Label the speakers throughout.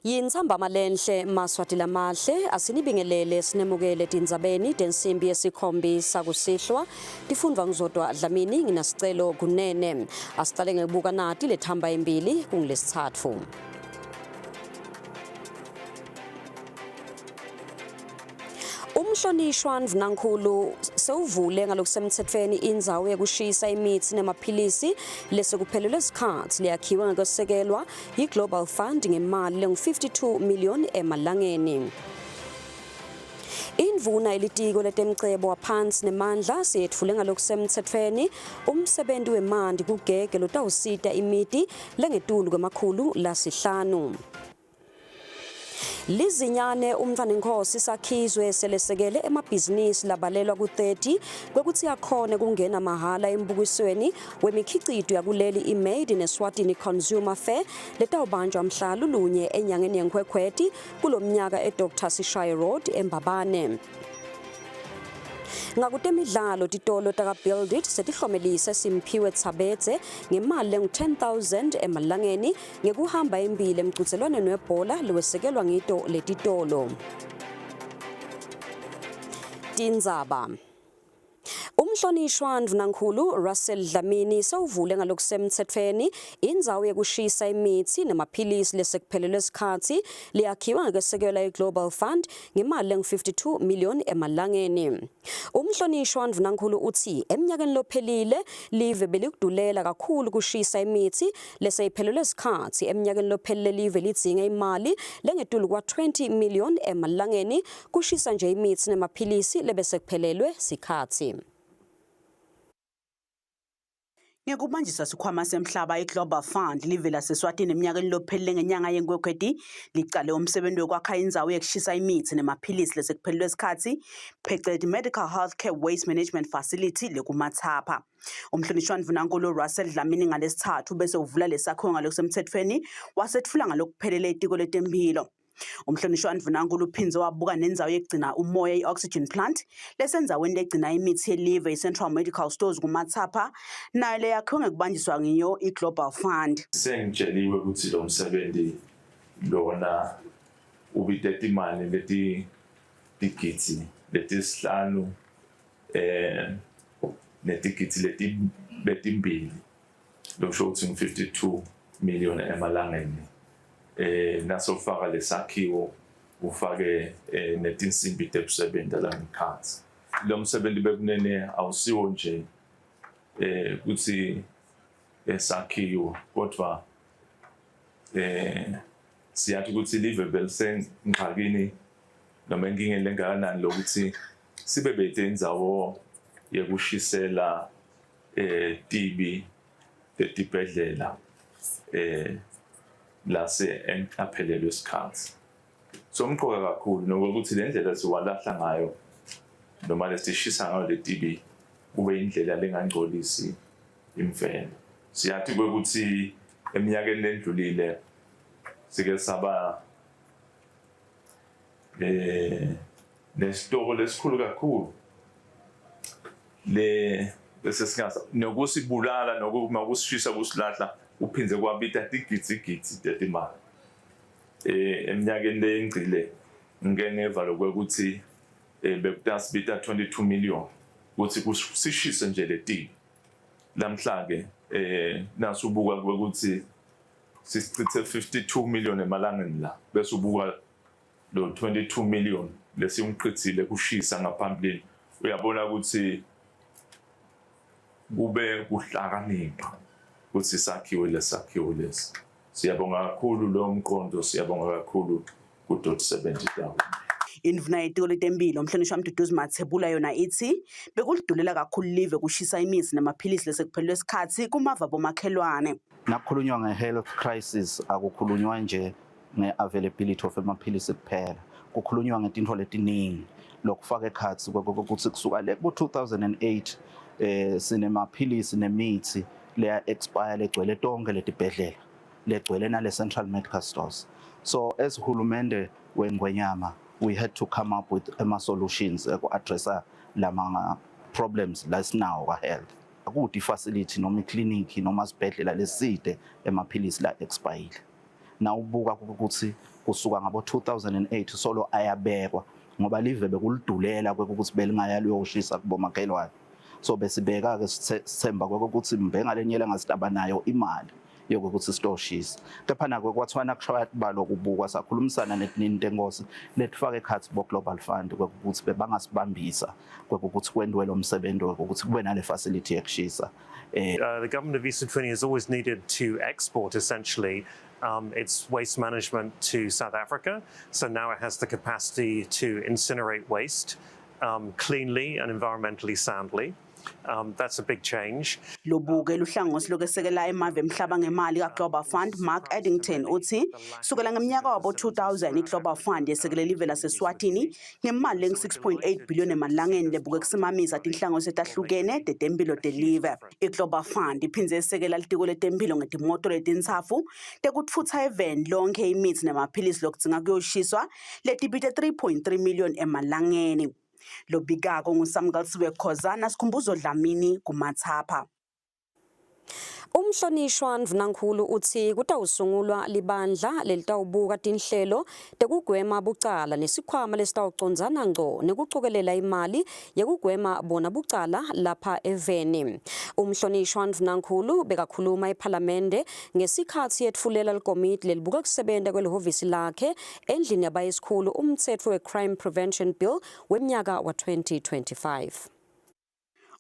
Speaker 1: Yintsambama lenhle Maswati lamahle asinibingelele sinemukele tindzabeni tensimbi yesikhombisa kusihlwa tifundvwa ngizodwa Dlamini nginasicelo Kunene asicale ngekubuka nati lethamba embili kungulesitsatfu. Umhlonishwa Ndvunankhulu sewuvule ngalokusemtsetfweni indzawo yekushisa imitsi nemaphilisi lesekuphelelwe sikhatsi leyakhiwe ngekwesekelwa yi-Global Fund ngemali lengu-52 million emalangeni. Indvuna yelitiko letemcebo waphansi nemandla seyetfule ngalokusemtsetfweni umsebenti wemanti kugege lotawusita imiti lengetulu kwemakhulu lasihlanu. Lizinyane umntfwanenkhosi Sakhizwe selesekele emabhizinisi labalelwa ku-30 kwekutsi akhone kungena mahhala embukisweni wemikhicito yakuleli i-Made in Eswatini Consumer Fair letawubanjwa mhla lulunye enyangeni yeNkhwekhweti kulomnyaka e-Dr Sishaye Road eMbabane. Ngakutemidlalo titolo taka-Build It setihlomelise Simphiwe Tsabedze ngemali lengu-10 000 emalangeni ngekuhamba embili emcudzelwaneni webhola lowesekelwa ngito letitolo. Tindzaba. Umhlonishwa Ndvunankhulu Russell Dlamini sewuvule ngalokusemtsetfweni indzawo yekushisa imitsi nemaphilisi lesekuphelelwe sikhatsi leyakhiwe ngekwesekela i-Global Fund ngemali lengu-52 million emalangeni. Umhlonishwa Ndvunankhulu utsi eminyakeni lophelile live belikudulela kakhulu kushisa imitsi leseyiphelelwe sikhatsi. Eminyakeni lophelile live lidzinge imali lengetulu kwa-20 million emalangeni kushisa nje imitsi nemaphilisi lebesekuphelelwe sikhatsi.
Speaker 2: Ngekubanjiswa sikhwama semhlaba i-Global Fund live laseSwatini eminyakeni lophelile ngenyanga yeNkhwekhweti licale umsebenzi wekwakha indzawo yekushisa imitsi nemaphilisi lesekuphelelwe sikhatsi pheceleti Medical Healthcare Waste Management Facility lekuMatsapha. Umhlonishwa Ndvunankulu Russell Dlamini ngalesithathu bese uvula lesakhiwo ngalokusemtsetfweni wasetfula ngalokuphelele itiko letemphilo. Umhlonishwa Ndvunankulu uphindze wabuka nendzawo yekugcina umoya i-oxygen plant lesendzaweni legcina imitsi yelive i-Central Medical Stores kuMatsapha nayo leyakhiwe ngekubanjiswa ngiyo i-Global Fund.
Speaker 3: Sengitsheliwe ukuthi lo msebenzi lona ubite timali leti tigidzi letisihlanu eh netigidzi leti letimbili lokusho ukuthi ngu-52 million emalangeni eh nasofaka lesakhiwo ufake eh, netinsimbi tekusebenta la ngekhatsi lo msebenzi bekunene awusiwo nje eh kuthi esakhiwo kodwa eh siyathi ukuthi live belisengxakini noma enkingeni lengakanani lokuthi sibe bethe indzawo yekushisela eh tibi tetibhedlela eh lase aphelelwe isikhathi so mqoka kakhulu nokuthi le ndlela siwalahla ngayo noma lesishisa ngayo le tibi kube indlela lengangcolisi imvelo siyathi kwekuthi eminyakeni lendlulile sike saba eh nesitoko lesikhulu kakhulu le bese singasa nokusibulala nokusishisa kusilahla uphindze kwabita tigidzigidzi tetimali eh eminyakeni leyengcile ngike ngeva lokwekuthi eh, bekutasibita 22 million ukuthi kusishise nje letibi lamhla ke eh nasubuka ukuthi sisichithe 52 million emalangeni la bese ubuka lo 22 million lesimchithile kushisa ngaphambilini uyabona ukuthi kube kuhlakanipha ukuthi sakhiwe lesakhiwo lesi siyabonga kakhulu lo mqondo siyabonga kakhulu ku-dot 70
Speaker 2: Indvuna yetiko letemphilo umhlonishwa Mduduzi Mathebula yona ithi bekulidulela kakhulu live kushisa imithi namaphilisi lesekuphelelwe isikhatsi kumava bomakhelwane.
Speaker 4: Nakukhulunywa nge-health crisis akukhulunywa nje nge-availability of amaphilisi kuphela kukhulunywa ngetintfo letiningi lokufaka ekhatsi ukuthi kusuka le ku-2008 eh sinemaphilisi nemithi leya expire legcwele tonke letibhedlela legcwele nale central medical stores so as hulumende wengwenyama we had to come up with ama solutions eku-addressa lama problems lasinawo kwa-health akude ifacility noma iklinikhi noma sibhedlela leside emaphilisi la expire nawubuka ukuthi Kusuka ngabo 2008 solo ayabekwa ngoba live bekulidulela kwekuthi belingaya liyoshisa kubomakhelwane. So besibeka ke sithemba kwekuthi mbe ngalenye ilanga sitaba nayo imali yokuthi sitoshisa. Kepha nako kwathiwa nakushaya tibalo kubukwa sakhulumisana netinini tenkosi letifake ekhatsi bo Global Fund kwekuthi bebangasibambisa kwekuthi kwentiwe lo msebenzi wekuthi kube nale facility yekushisa.
Speaker 5: The government of Eswatini has always needed to export essentially its waste management to South Africa. So now it has the capacity to incinerate waste cleanly and environmentally soundly. That's a big change.
Speaker 2: Lobuke luhlangothi lokwesekela emave emhlaba ngemali ka-Global Fund, Mark Addington, uthi sukela ngeminyaka wabo-2000 i-Global Fund yesekele live laseSwatini ngemali lengu-6.8 billion emalangeni lebuke kusimamisa tinhlangothi letahlukene tetemphilo telive. I-Global Fund iphindze yesekela litiko letemphilo ngetimoto letintsafu tekutfutsa eveni lonke imitsi nemaphilisi lokudzinga kuyoshiswa letibite 3.3 million emalangeni. Lobikako nguSamkelsiwe Khozana, Sikhumbuzo Dlamini kuMatsapha.
Speaker 1: Umhlonishwa Ndvunankhulu utsi kutawusungulwa libandla lelitawubuka tinhlelo tekugwema bucala nesikhwama lesitawucondzana ngco nekucokelela imali yekugwema bona bucala lapha eveni. Umhlonishwa Ndvunankhulu bekakhuluma ephalamende ngesikhatsi yetfulela likomiti lelibuka kusebenta kwelihhovisi lakhe endlini yabayisikhulu umtsetfo we-Crime Prevention Bill wemnyaka wa-2025.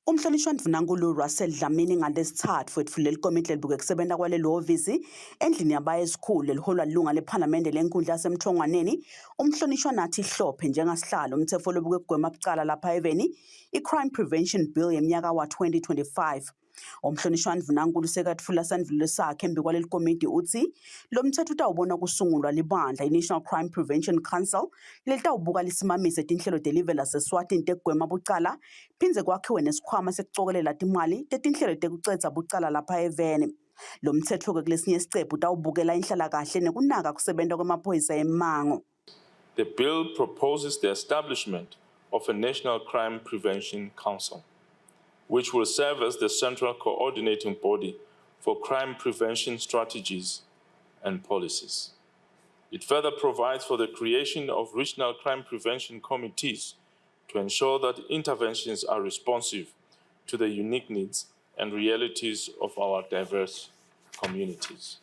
Speaker 2: Umhlonishwa Ndvunankhulu Russell Dlamini ngalesithathu wetfulele likomiti lelibuke kusebenta kwaleli hhovisi endlini yabayesikhulu leliholwa lilunga lephalamende lenkundla yaseMthongwaneni, umhlonishwa Nathi Hlophe njengasihlalo, umtsetfo lobuke kugwema bucala lapha eveni, i-Crime Prevention Bill yeminyaka wa-2025. Umhlonishwa Ndvunankhulu sekatfula sandvulelo sakhe embi kwaleli komiti utsi lo mtsetfo utawubona kusungulwa libandla i-National Crime Prevention Council lelitawubuka lisimamise tinhlelo telive laseSwatini tekugwema bucala, phindze kwakhiwe nesikhwama sekucokelela timali tetinhlelo tekucedza bucala lapha eveni. Lo mtsetfo-ke kulesinye sicephu utawubukela inhlalakahle nekunaka kusebenta kwemaphoyisa emmango.
Speaker 3: The bill proposes the establishment of a National Crime Prevention Council, which will serve as the central coordinating body for crime prevention strategies and policies. It further provides for the creation of regional crime prevention committees to ensure that interventions are responsive to the unique needs and realities of our diverse communities.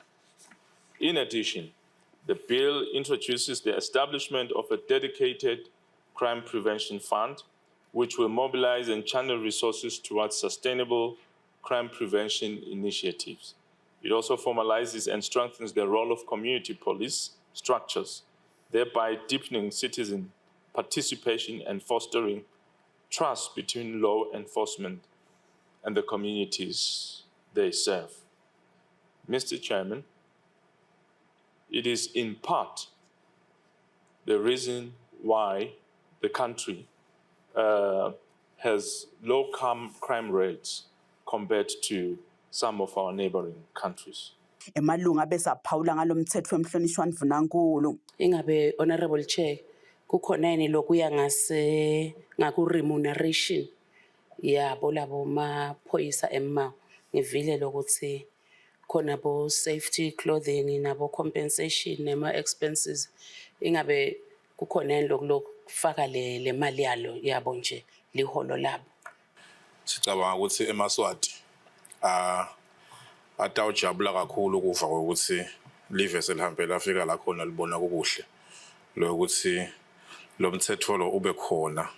Speaker 3: In addition, the bill introduces the establishment of a dedicated crime prevention fund, which will mobilize and channel resources towards sustainable crime prevention initiatives. It also formalizes and strengthens the role of community police structures, thereby deepening citizen participation and fostering trust between law enforcement and the communities they serve. Mr. Chairman, it is in part the reason why the country has low crime rates compared to some of our neighboring countries.
Speaker 2: Emalunga bese aphawula ngalo mthetho wemhlonishwa Ndvunankulu.
Speaker 6: Ingabe, Honorable Chair, kukhona yini lokuya ngase ngaku remuneration yabo labo maphoyisa emmango? Ngivile lokuthi khona bo safety clothing nabo compensation nema expenses. Ingabe kukhona yini lokhu lokufaka le mali yalo yabo nje liholo labo?
Speaker 7: Sicabanga ukuthi emaSwati a atawujabula kakhulu kuva ukuthi live selihambe lafika la khona libona kukuhle lokuthi lo mthetho lo ube khona.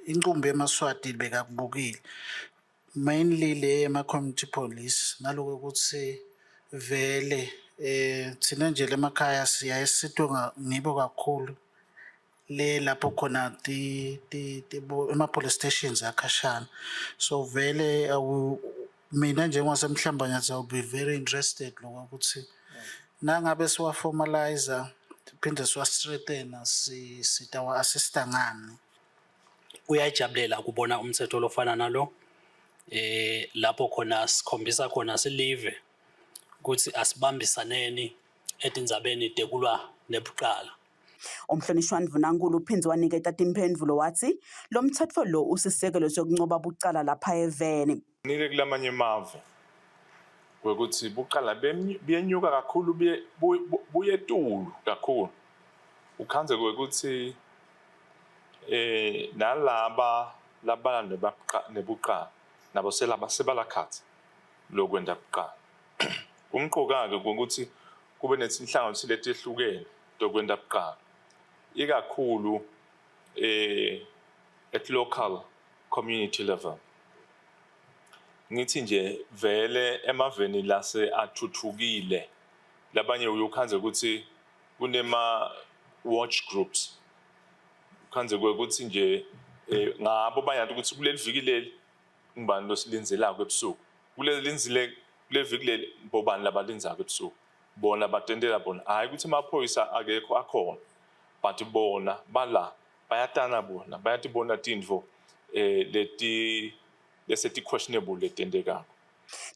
Speaker 8: Incumbi yemaSwati bekakubukile mainly le ema-community police naloko ukuthi vele thina nje lemakhaya siyaye sisitwe ngibo kakhulu le lapho khona ti ti ema-police stations akhashana. So vele mina njengowasemhlamba ngiyathi I will be very interested lokho ukuthi nangabe siwa-formalize phinde siwa-strengthena, sitawa-assista ngani.
Speaker 9: Uyajabulela ukubona umthetho lofana nalo lapho khona sikhombisa khona silive ukuthi asibambisaneni etindzabeni tekulwa nebucala.
Speaker 2: Umhlonishwa Ndvunankulu uphindze waniketa timphendvulo wathi lo mthetho lo usisekelo sokuncoba bucala lapha eveni.
Speaker 3: Nile kulamanye emave kwekuthi bucala buyenyuka kakhulu, buye etulu kakhulu. Ukhandze kwekutsi eh nalaba labala nebuqaba nabo selaba sebalakhatsi lokwenta buqaba. Kumqoka-ke ukuthi kube netinhlangothi letehlukene tokwenta buqaba, ikakhulu eh at local community level. Ngithi nje vele emaveni lase athuthukile labanye uyokhandze ukuthi kunema watch groups, ukhandze kwekuthi nje ngabo bayazi ukuthi kuleli viki leli ngibani losilinzelako ebusuku, kuleli linzile kuleli viki leli bobani labalinzako ebusuku, bona batentela bona. Hhayi ukuthi amaphoyisa akekho, akhona, but bona bala bayatana, bona bayatibona tintfo leti leseti questionable letentekako.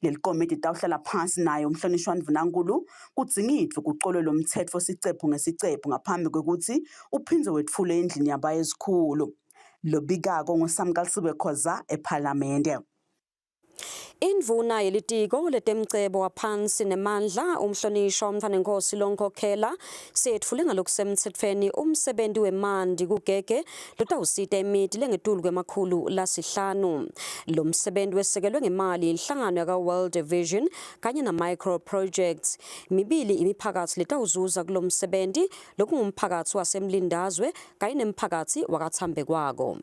Speaker 2: Leli komiti litawuhlala phansi naye umhlonishwa Ndvunankulu kudzingidvwe kucolwe lo mtsetfo sicephu ngesicephu ngaphambi kwekutsi uphindze wetfulwe endlini yabayezikhulu. Lobikako nguSamkalisiwe Khoza ePhalamende.
Speaker 1: Indvuna yelitiko letemcebo waphansi nemandla umhlonishwa umntfwanenkosi Lonkhokhela setfule ngalokusemtsetfweni umsebenti wemanti kugege lotawusita imiti lengetulu kwemakhulu lasihlanu. Lo msebenti wesekelwe ngemali inhlangano yaka-World Vision kanye na-Micro Projects. Mibili imiphakatsi letawuzuza kulo msebenti, lokungumphakatsi waseMlindazwe kanye nemphakatsi wakaThambekwako.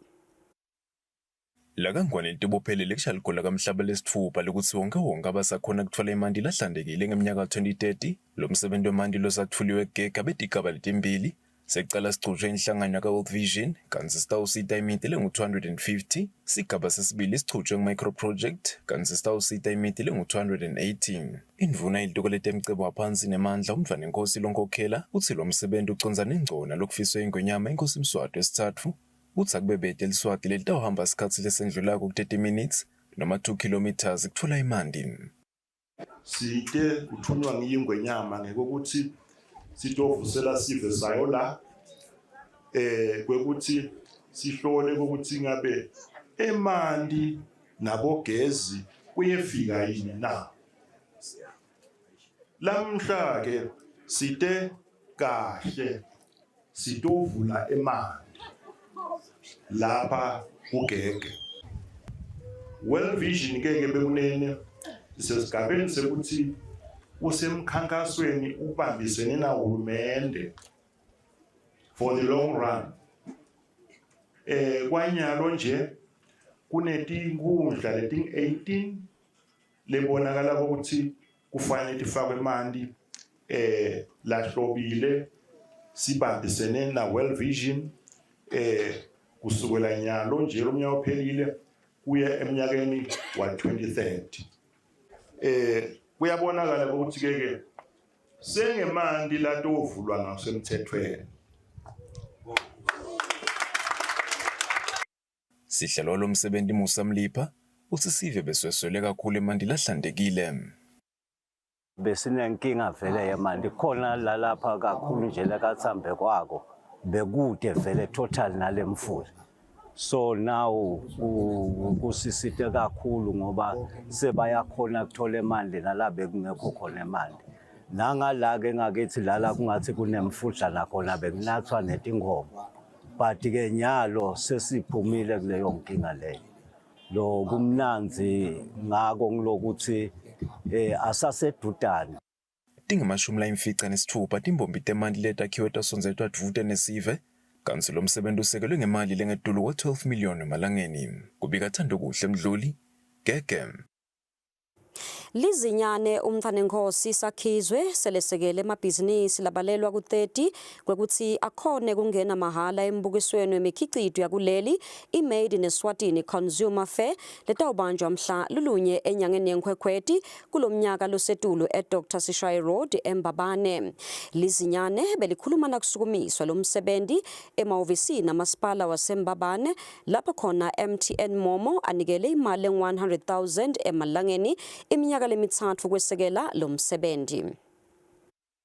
Speaker 10: LakaNgwane litibophelele kushaya kamhlaba lesitfupha lokutsi wonke wonke abasakhona kutfola emanti lahlantekile ngemnyaka wa-2030. Lo msebenti wemanti losatfuliwe kugega betigaba letimbili. Sekucala sichutjwe inhlangano yaka-World Vision kantsi sitawusita imiti lengu-250. Sigaba sesibili sichutjwe ngu-Micro Project kantsi sitawusita imiti lengu-280. Indvuna yelitiko letemcebo waphansi nemandla umntfwanenkosi Lonkhokhela utsi lo msebenti ucondzane ngco nalokufiswe ingwenyama inkosi Mswati wesitsatfu kutsi akube bete Liswati lelitawuhamba sikhatsi lesendlulako ku-30 minutes noma 2 kilometers kutfola emanti.
Speaker 11: Site kuthunywa ngiyingwenyama ngekokuthi sitovusela sive sayo la kwekuthi sihlole ukuthi ngabe emanti nabogezi kuyefika yini na. Lamhla ke site kahle sitovula emanti lapha kugege. World Vision ke ke bekunene isesigabeni sekuthi usemkhankasweni ubambisene nahulumende for the long run. Kwanyalo nje kunetinkundla leting-18 lebonakala ukuthi kufanele tifakwe emanti lahlobile, sibambisene na World Vision kusukela nyalo nje lomnyaka ophelile kuya eminyakeni wa 2030. Kuyabonakala ukuthi ke ke sengemanti latovulwa ngasemthethweni.
Speaker 10: Sihlalo lomsebenti Musa Mlipha utsi sive besweswele kakhulu emanti lahlantekile.
Speaker 12: Besinenkinga vele yemanti khona lalapha kakhulu nje lekathambe kwako bekude vele total nalemfula. So now kusisite kakhulu ngoba sebayakhona kuthola emanti nala bekungekho khona emanti. Nangala ke ngakithi lala kungathi kunemfudla nakhona bekunathwa netinkomo. But ke nyalo sesiphumile kuleyo nkinga leyo. Lo kumnandzi ngako ngilokuthi asasedudane.
Speaker 10: Tingemashumi layimfica nesitfupha timbombi temanti letakhiwe tasondzetwa dvute nesive, kantsi lo msebenti usekelwe ngemali lengetulu kwa-12 million emalangeni. Kubika Thandokuhle Mdluli, Gege.
Speaker 1: Lizinyane umntfwanenkosi Sakhizwe selesekele emabhizinisi labalelwa ku-30 kwekutsi akhone kungena mahhala embukisweni wemikhicito yakuleli i-Made in Eswatini Consumer Fair letawubanjwa mhla lulunye enyangeni yeNkhwekhweti kulomnyaka losetulu e-Dr Sishayi Road eMbabane. Lizinyane belikhuluma nakusukumiswa lomsebenzi emahhovisini amasipala waseMbabane lapho khona MTN Momo anikele imali engu-100,000 emalangeni iminyaka lemitsatfu kwesekela lomsebenzi.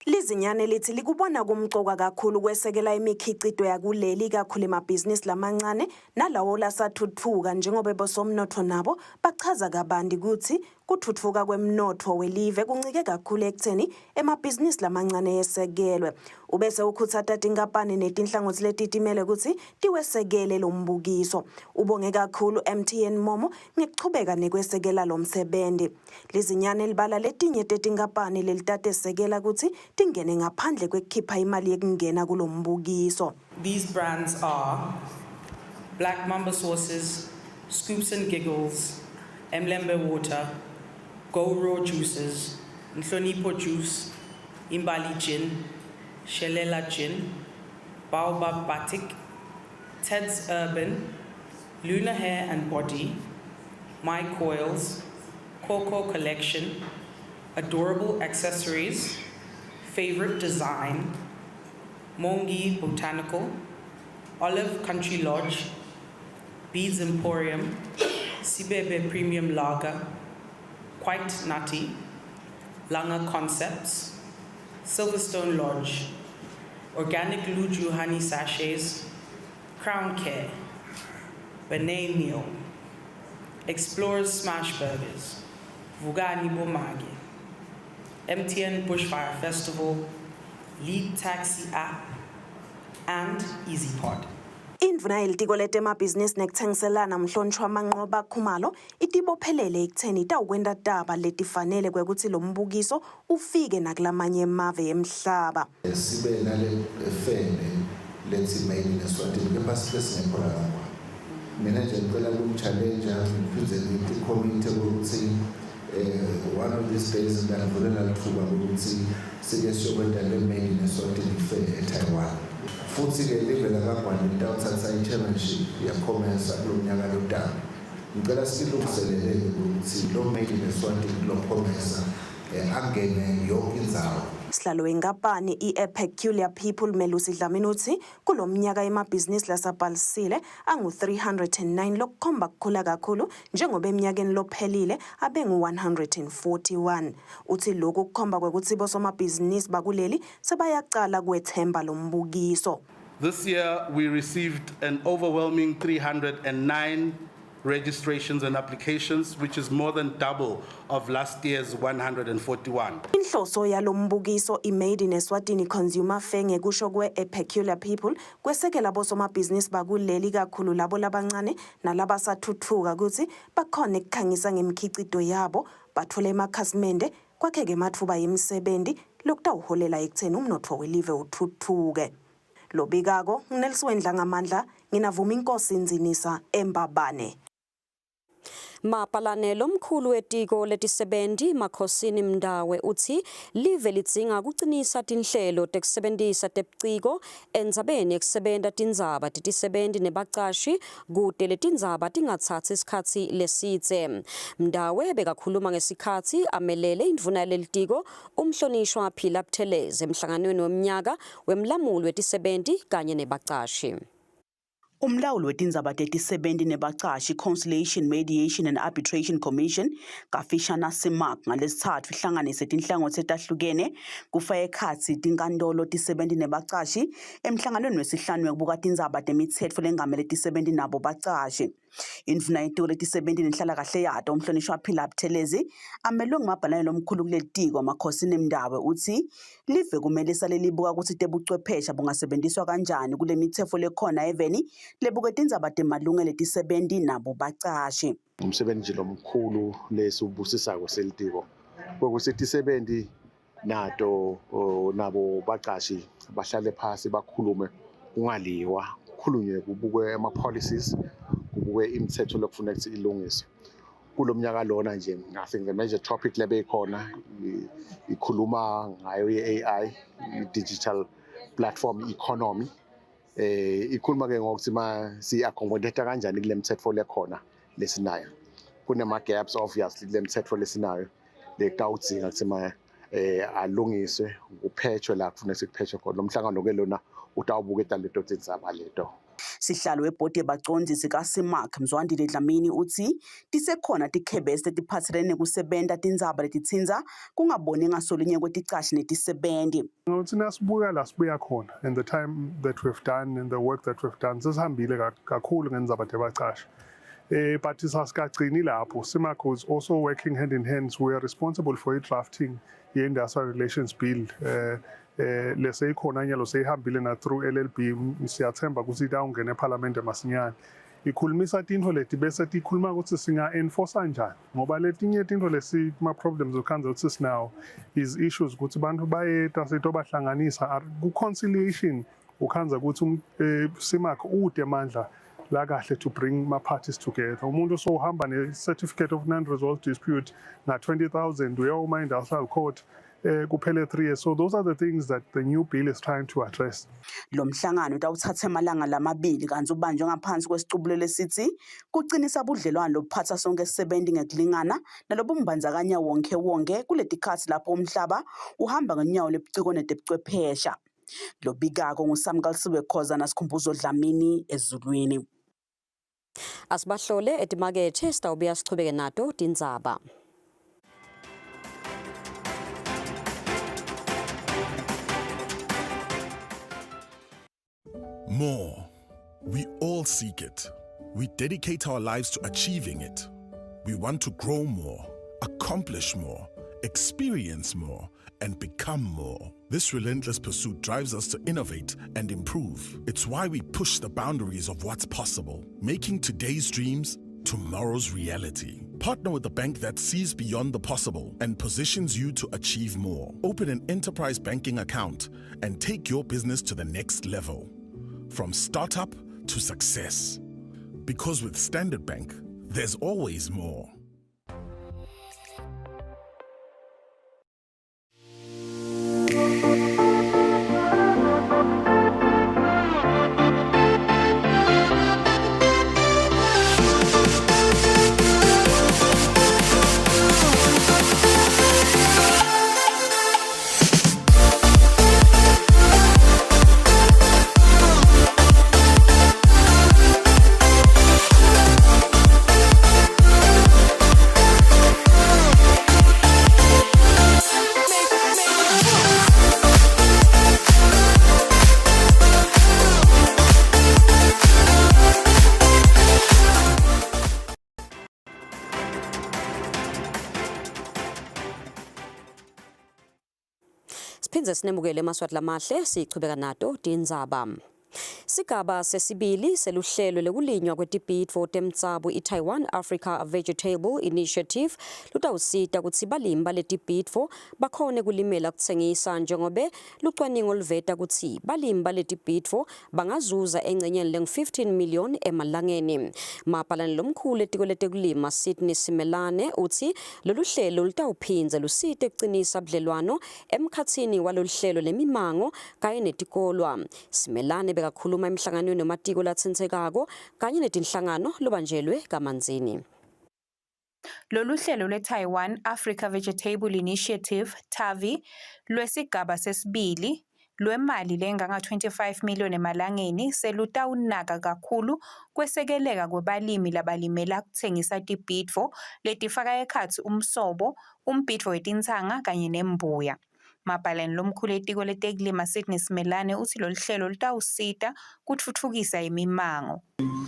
Speaker 13: Lizinyane lithi likubona kumcoka kakhulu kwesekela imikhicito yakuleli ikakhulu emabhizinisi lamancane nalawo lasathuthuka njengoba bosomnotfo nabo bachaza kabanti kutsi kuthuthuka kwemnotfo welive kuncike kakhulu ekutheni emabhizinisi lamancane yesekelwe. Ubese ukhutsata tinkampani netinhlangotsi letitimele kutsi tiwesekele lombukiso. Ubonge kakhulu MTN Momo ngekuchubeka nekwesekela lomsebenzi. Lizinyane libala letinye tetinkampani lelitatesekela kutsi tingene ngaphandle kwekukhipha imali yekungena kulombukiso.
Speaker 14: These brands are Black Mamba Sauces, Scoops and Giggles, Mlembe Water, Go Raw Juices, Nhlonipho Juice, Imbali Gin, Shelela Gin, Baobab Batik, Ted's Urban, Luna Hair and Body, My Coils, Coco Collection, Adorable Accessories, Favorite Design, Mongi Botanical, Olive Country Lodge, Beads Emporium, Sibebe Premium Lager, Quite Nutty, Langa Concepts, Silverstone Lodge, Organic Luju Honey Sachets, Crown Care, Benet Meal, Explorers Smash Burgers, Vugani Bomagi, MTN Bushfire Festival, Lead Taxi App, and EasyPod.
Speaker 13: Indvuna yelitiko letemabhizinisi nekutsengiselana Mhlonishwa Manqoba Khumalo itibophelele ekutheni itawukwenta taba letifanele kwekutsi lombukiso ufike nakulamanye emave emhlaba.
Speaker 15: Sibe nale fair lethi Made in Eswatini, kepha sibe singekho la kakhona. Mina nje ngicela ukum-challenge, ngiphinde ngithi committee ukuthi one of these days ngiyanivulela lithuba ukuthi sike siyokwenta le Made in Eswatini fair eTaiwan. Futhi-ke live lakaGwani litawuthatha i-chairmanship yaCOMESA kulo mnyaka lotayo. Ngicela silungiselele-ke ukuthi lo Made in Eswatini kulo COMESA angene yonke indzawo.
Speaker 13: Sihlalo wenkampani i-Peculiar People Melusi Dlamini utsi kulomnyaka emabhizinisi lasabhalisile angu-309, lokukhomba kukhula kakhulu njengoba eminyakeni lophelile abengu-141. Uthi lokhu kukhomba kwekutsi bosomabhizinisi bakuleli sebayacala kwethemba lombukiso.
Speaker 16: This year, we received an overwhelming 309 registrations and applications, which is more than double of last year's 141.
Speaker 13: Inhloso yalombukiso i-Made in Eswatini Consumer Fair, ngekusho kwe-Peculiar People, kwesekela bosomabhizinisi bakuleli, kakhulu labo labancane nalabasathuthuka, kutsi bakhone kukhangisa ngemikhicito yabo, batfole emakhasimende, kwakheke ematfuba emisebenti lokutawuholela ekutheni umnotfo welive uthuthuke. Lobikako nginelisiwe Ndlangamandla, nginavuma inkosi Ndzinisa eMbabane.
Speaker 1: Mabhalane lomkhulu wetiko letisebenti Makhosini Mndawe utsi live lidzinga kucinisa tinhlelo tekusebentisa tebuciko endzabeni yekusebenta tindzaba tetisebenti nebacashi kute letindzaba tingatsatsi isikhatsi lesidze. Mndawe bekakhuluma ngesikhatsi amelele indvuna yalelitiko umhlonishwa Phila Buthelezi emhlanganweni wemnyaka wemlamuli wetisebenti kanye nebacashi.
Speaker 2: Umlawuli wetindzaba tetisebenti nebacashi, Conciliation, Mediation and Arbitration Commission, kafishana CIMAC, ngalesithathu ihlanganise tinhlangotsi etahlukene kufaka ekhatsi tinkantolo, tisebenti nebacashi emhlanganweni wesihlanu wekubuka tindzaba temitsetfo lengamele tisebenti nabo bacashi. Indvuna yetiko letisebenti nenhlalakahle yato umhlonishwa Phila Buthelezi amelwe ngumabhalane lomkhulu kuleli tiko Makhosini Mndawe utsi live kumele sale libuka kutsi tebuchwephesha bungasebenziswa kanjani kule mitsetfo lekhona eveni lebuke tindzaba temalungelo etisebenti nabo bacashi.
Speaker 17: Umsebenzi nje lomkhulu lesiwubusisako selitiko kwekuthi tisebenti nato nabo bacashi bahlale phasi bakhulume, kungaliwa, kukhulunywe, kubukwe ama-policies, kubukwe imithetho lokufuneka ukuthi ilungiswe. Kulo mnyaka lona nje, I think the major topic lebeyikhona ikhuluma ngayo i-AI, i-digital platform economy. Ikhuluma ke ngokuthi ma si-accommodate kanjani kule mthetho lekhona lesinayo. Kunema gaps obviously kule mthetho lesinayo lekutawudzinga ukuthi ma alungiswe, kuphetshwe la kufuneka sikuphetshwe khona. Lo mhlangano ke lona utawubuketa leto tindzaba leto.
Speaker 2: Sihlalo webhodi yebacondzisi kaCIMAC Mzwandile Dlamini utsi tisekhona tikhebesi letiphatselene nekusebenta tindzaba letitsintsa kungaboni ngasolinye kweticashi netisebenti.
Speaker 18: Ngokuthi nasibuka la sibuya khona and the time that we've done and the work that we've done, sesihambile kakhulu ngendzaba tebacashi. But sasikagcini lapho. CIMAC is also working hand in hand. We are responsible for drafting the Industrial Relations Bill. eh leseyikhona nyalo seyihambile na through LLB siyathemba ukuthi itawungena eParliament masinyane ikhulumisa tintfo leti bese tikhuluma ukuthi singa-enforce njani ngoba letinye tintfo lesi ma-problems ukhandza ukuthi sinawo is issues ukuthi bantu bayeta sitobahlanganisa ku-conciliation ukhandza ukuthi um, eh, simakhe ude amandla la kahle to bring ma-parties together umuntu sowuhamba ne-certificate of non-resolved dispute nga-20000 uyawuma industrial court eh kuphele 3 years so those are the things that the new bill is trying to address
Speaker 2: Lo mhlangano utawuthatha emalanga lamabili kanti ubanjwe ngaphansi kwesicubulo lesithi kucinisa budlelwano lobuphatha sonke sisebenti ngekulingana nalobumbandzakanya wonke wonke kuletikhatsi lapho umhlaba uhamba ngenyawo lebuciko netebuchwephesha. Lobikako nguSamkalisiwe Khoza naSikhumbuzo Dlamini eZulwini.
Speaker 1: Asibahlole etimakethe sitawubuya sichubeke nato tindzaba.
Speaker 19: More. We all seek it. We dedicate our lives to achieving it. We want to grow more, accomplish more, experience more, and become more. This relentless pursuit drives us to innovate and improve. It's why we push the boundaries of what's possible, making today's dreams tomorrow's reality. Partner with a bank that sees beyond the possible and positions you to achieve more. Open an enterprise banking account and take your business to the next level. From startup to success. Because with Standard Bank, there's always more.
Speaker 1: Siphindze sinemukele emaswati lamahle sichubeka nato tindzaba. Sigaba sesibili seluhlelo lekulinywa kwetibhidvo temtsabu i-Taiwan Africa Vegetable Initiative lutawusita kutsi balimi baletibhidvo bakhone kulimela kutsengisa njengobe lucwaningo luveta kutsi balimi baletibhidvo bangazuza engcenyeni lengu-15 million emalangeni. Mabhalane lomkhulu etiko letekulima Sydney Simelane utsi lolu hlelo lutawuphindze lusite kucinisa budlelwano emkhatsini walolu hlelo nemimango kanye netikolwa. Simelane bekakhuluma emhlanganweni wematiko latsintsekako kanye netinhlangano lobanjelwe kaManzini.
Speaker 20: Lolu hlelo lwe-Taiwan Africa Vegetable Initiative, TAVI, lwesigaba sesibili lwemali lenganga-25 million emalangeni selutawunaka kakhulu kwesekeleka kwebalimi labalimela kutsengisa tibhidvo letifaka ekhatsi umsobo, umbhidvo wetintsanga kanye nembuya. Mabhalane lomkhulu etiko letekulima Sydney Simelane utsi loluhlelo lutawusita kutfutfukisa imimango.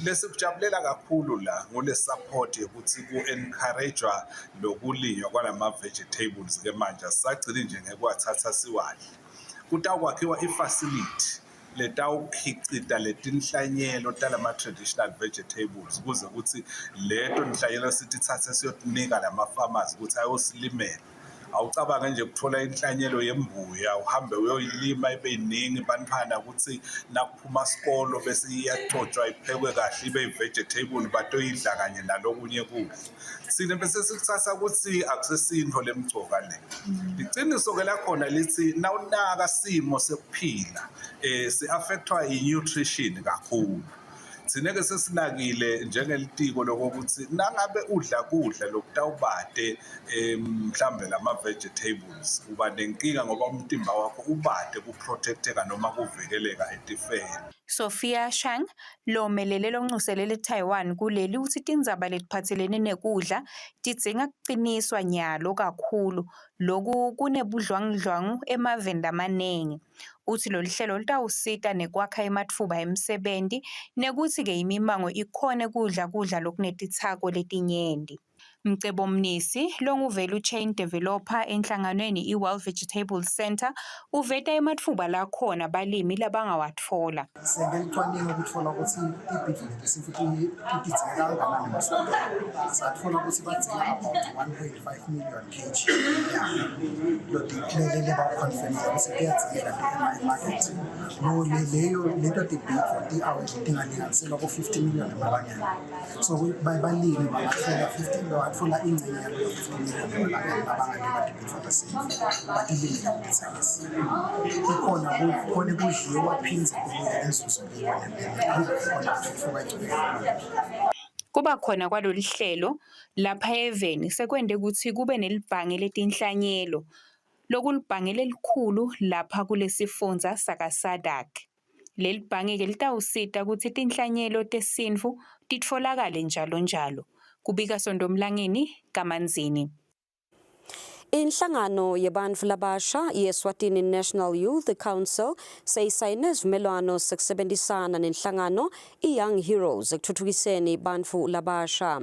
Speaker 21: Lesikujabulela kakhulu la ngule support yokuthi ku-encourage-wa lokulinywa kwalama vegetables ke manje asisagcini nje ngekuwathatha siwadle. Kutawukwakhiwa i-facility letawukhicita letinhlanyelo talama traditional vegetables kuze kutsi leto nhlanyelo sititsatse siyotinika lama farmers ukuthi ayosilimela. Awucabange nje kuthola inhlanyelo yembuya uhambe uyoyilima ibe yiningi bantfwana kutsi nakuphuma sikolo bese iyacotshwa iphekwe kahle ibe yi-vegetable batoyidla kanye nalokunye kudla. Tsine bese sikutsatsa kutsi akusesintfo lemcoka le. Liciniso-ke lakhona litsi nawunaka simo sekuphila um si-affectwa yi-nutrition kakhulu. Thina-ke sesinakile njengelitiko lokokuthi nangabe udla kudla lokutawubate um mhlambe lama-vegetables uba nenkinga ngoba umtimba wakho ubate kuprotecteka noma kuvikeleka etifeni.
Speaker 20: Sophia Shang, lomelele loncuselele eTaiwan kuleli utsi tindzaba letiphatselene nekudla tidzinga kuciniswa nyalo kakhulu loku kunebudlwangudlwangu emaveni lamanengi. Utsi loluhlelo lutawusita nekwakha ematfuba emsebenti nekutsi-ke imimango ikhone kudla kudla lokunetitsako letinyenti. Mcebo Mnisi, longu-value chain developer enhlanganweni i-World Vegetable Centre, uveta ematfuba lakhona balimi labangawatfola.
Speaker 4: Sente licwaningo ukutfola ukuthi tibhidvo letesintfu tidzingeka kangakanani emaswatini. Satfola ukuthi badzinga about 1.5 million kg leba-confirm-ile ukuthi kuyadzingeka emakethe. Leyo leto tibhidvo tingalinganiselwa ku-50 million emalangeni. So balimi bangatfola 15 bangatfola ingcenye yaleyo 50 million emalangeni nabangalima tibhidvo tesintfu batilimele kutitsengisa. Ikhona kukhona kudliwa phindze kubuye inzuzo kibo khona kutfutfuka ingcubekelo.
Speaker 20: Kuba khona kwalolu hlelo lapha eveni sekwente kutsi kube nelibhange letinhlanyelo, lokulibhange lelikhulu lapha kulesifundza saka-SADC. Leli bhange-ke litawusita kutsi tinhlanyelo tesintfu titfolakale njalo njalo. Kubika Sonto Mlangeni, kaManzini.
Speaker 1: Inhlangano yebantfu labasha yeSwatini National Youth Council seyisayine isivumelwano sekusebenzisana nenhlangano i-Young Heroes ekuthuthukiseni bantfu labasha.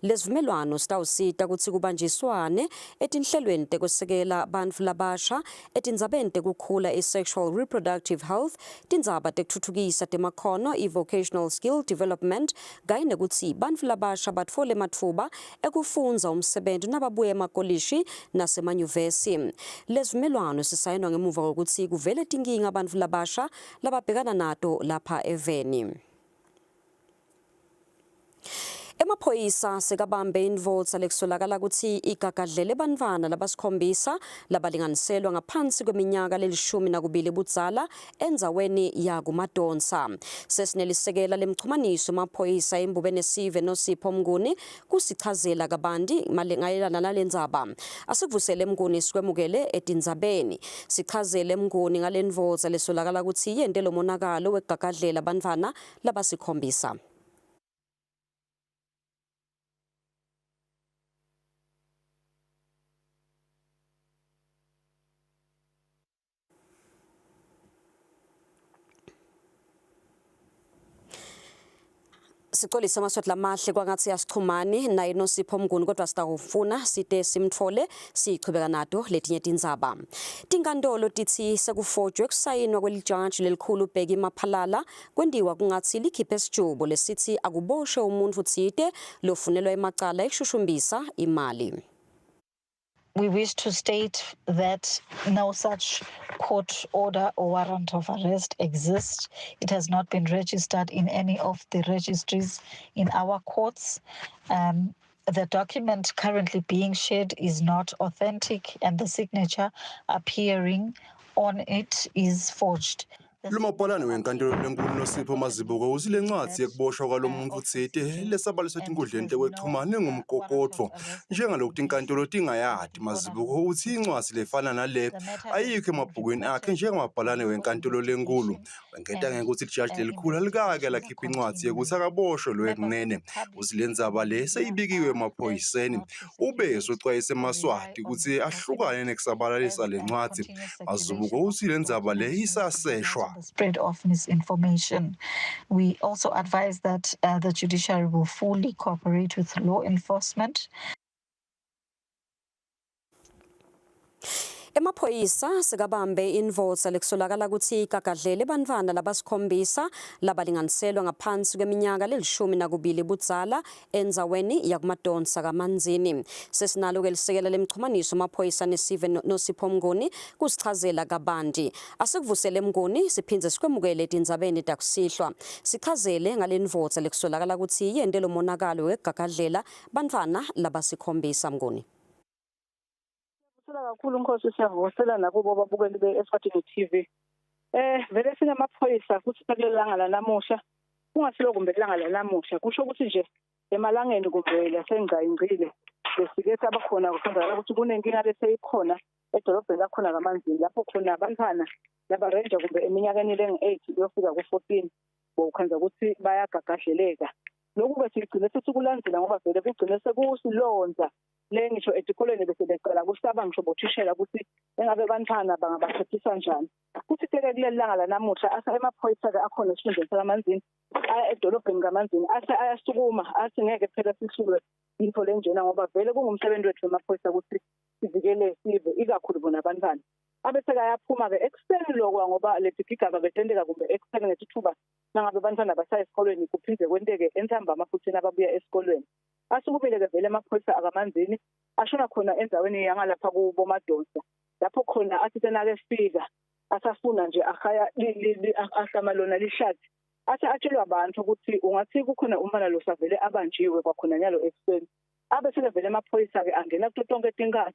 Speaker 1: Lesivumelwano sitawusita kutsi kubanjiswane etinhlelweni tekwesekela bantfu labasha etindzabeni tekukhula i-sexual reproductive health, tindzaba tekuthuthukisa temakhono i-vocational skill development kanye nekutsi bantfu labasha batfole ematfuba ekufundza umsebenti nababuya emakolishi nasemanyuvesi. Lesivumelwano sisayinwa ngemuva kwekutsi kuvele tinkinga bantfu labasha lababhekana nato lapha eveni. Emaphoyisa sekabambe indvodza lekusolakala kutsi igagadlele bantfwana labasikhombisa labalinganiselwa ngaphansi kweminyaka lelishumi nakubili budzala endzaweni yakuMadonsa. Sesinelisekela lemchumaniso emaphoyisa embubene sive Nosipho Mnguni kusichazela kabanti mayelana nalendzaba. Asikuvusele Mnguni sikwemukele etindzabeni. Sichazele Mnguni ngalendvodza lesolakala kutsi yente lo monakalo wekugagadlela bantfwana labasikhombisa. Sicolise Amaswati lamahle kwangatsi asichumani naye Nosipho Mnguni kodwa sitawufuna site simtfole sichubeka nato letinye tindzaba. Tinkantolo titsi sekufojwe kusayinwa kwelijaji lelikhulu Bheki Maphalala kwentiwa kungatsi likhiphe sijubo lesitsi akuboshwe umuntfu tsite lofunelwa emacala ekushushumbisa imali.
Speaker 22: We wish to state that no such court order or warrant of arrest exists. It has not been registered in any of the registries in our courts. The document currently being shared is not authentic, and the signature appearing on it is forged.
Speaker 23: Lumabhalane wenkantolo lenkulu Nosipho Mazibuko utsi lencwadzi yekuboshwa kwalo muntfu tsite lesabaliswe etinkundleni tekuchumana ingumgogodvo njengaloku tinkantolo tingayati. Mazibuko utsi incwadzi lefana nale ayikho emabhukwini akhe njengamabhalane wenkantolo lenkulu. Wengeta ngekutsi lijaji lelikhulu alikake lakhipha incwadzi yekutsi akaboshwe lo ekunene. Utsi lendzaba le seyibikiwe emaphoyiseni. Ube socwayisa emaSwati kutsi ahlukane nekusabalalisa lencwadzi. Mazibuko utsi lendzaba le isaseshwa.
Speaker 22: Spread of misinformation. We also advise that the judiciary will fully cooperate with law enforcement.
Speaker 1: Emaphoyisa sekabambe indvodza lekusolakala kutsi igagadlele bantfwana labasikhombisa labalinganiselwa ngaphansi kweminyaka lelishumi nakubili budzala endzaweni yakuMadonsa kaManzini. Sesinalo-ke lisekela lemchumaniso maphoyisa nesive Nosipho Mnguni kusichazela kabanti. Asikuvusele Mnguni siphindze sikwemukele etindzabeni takusihlwa. Sichazele ngalendvodza lekusolakala kutsi yente lo monakalo wekugagadlela bantfwana labasikhombisa Mnguni.
Speaker 24: Siyabusela kakhulu Nkosi, siyavusela nakubo babukeli be-Eswatini TV. Vele singamaphoyisa futhi kuleli langa lanamuhla, kungasilo kumbe ilanga lanamuhla, kusho ukuthi nje emalangeni kumbe lasengcayingcile besike saba khona kusenzakala ukuthi kunenkinga leseyikhona edolobheni lakhona kaManzini lapho khona abantwana labarenja kumbe eminyakeni lengu-8 kuyofika ku-14 bokwenza ukuthi bayagagadleleka. Lokhu-ke sigcine sesikulandzela ngoba vele kugcine sekusilonza le ngisho etikolweni bese becala kusaba ngisho bothishela ukuthi engabe bantwana bangabaphathisa njani. Kuthi ke kuleli langa lanamuhla ase emaphoyisa-ke akhona esifundeni sakaManzini aya edolobheni kaManzini ase ayasukuma athi ngeke phela sihlulwe. intfo lenjena ngoba vele kungumsebenzi wethu wemaphoyisa ukuthi sivikele sive ikakhulu bona abantwana. Abe sekayaphuma-ke ekuseni lokwa ngoba leti gigaba betenteka kumbe ekuseni ngetithuba nangabe bantwana basaya esikolweni kuphindze kwenteke entsambama futhi nababuya esikolweni. Asukumile-ke vele emaphoyisa akaManzini ashona khona endzaweni yangalapha kuboMadonsa lapho khona athi senakefika asafuna nje ahaya ahlama lona lihlathi athi atshelwa abantu ukuthi ungathi kukhona umfana losavele abanjiwe kwakhona nyalo ekuseni abe sekevele emaphoyisa-ke angena kuto tonke tinkani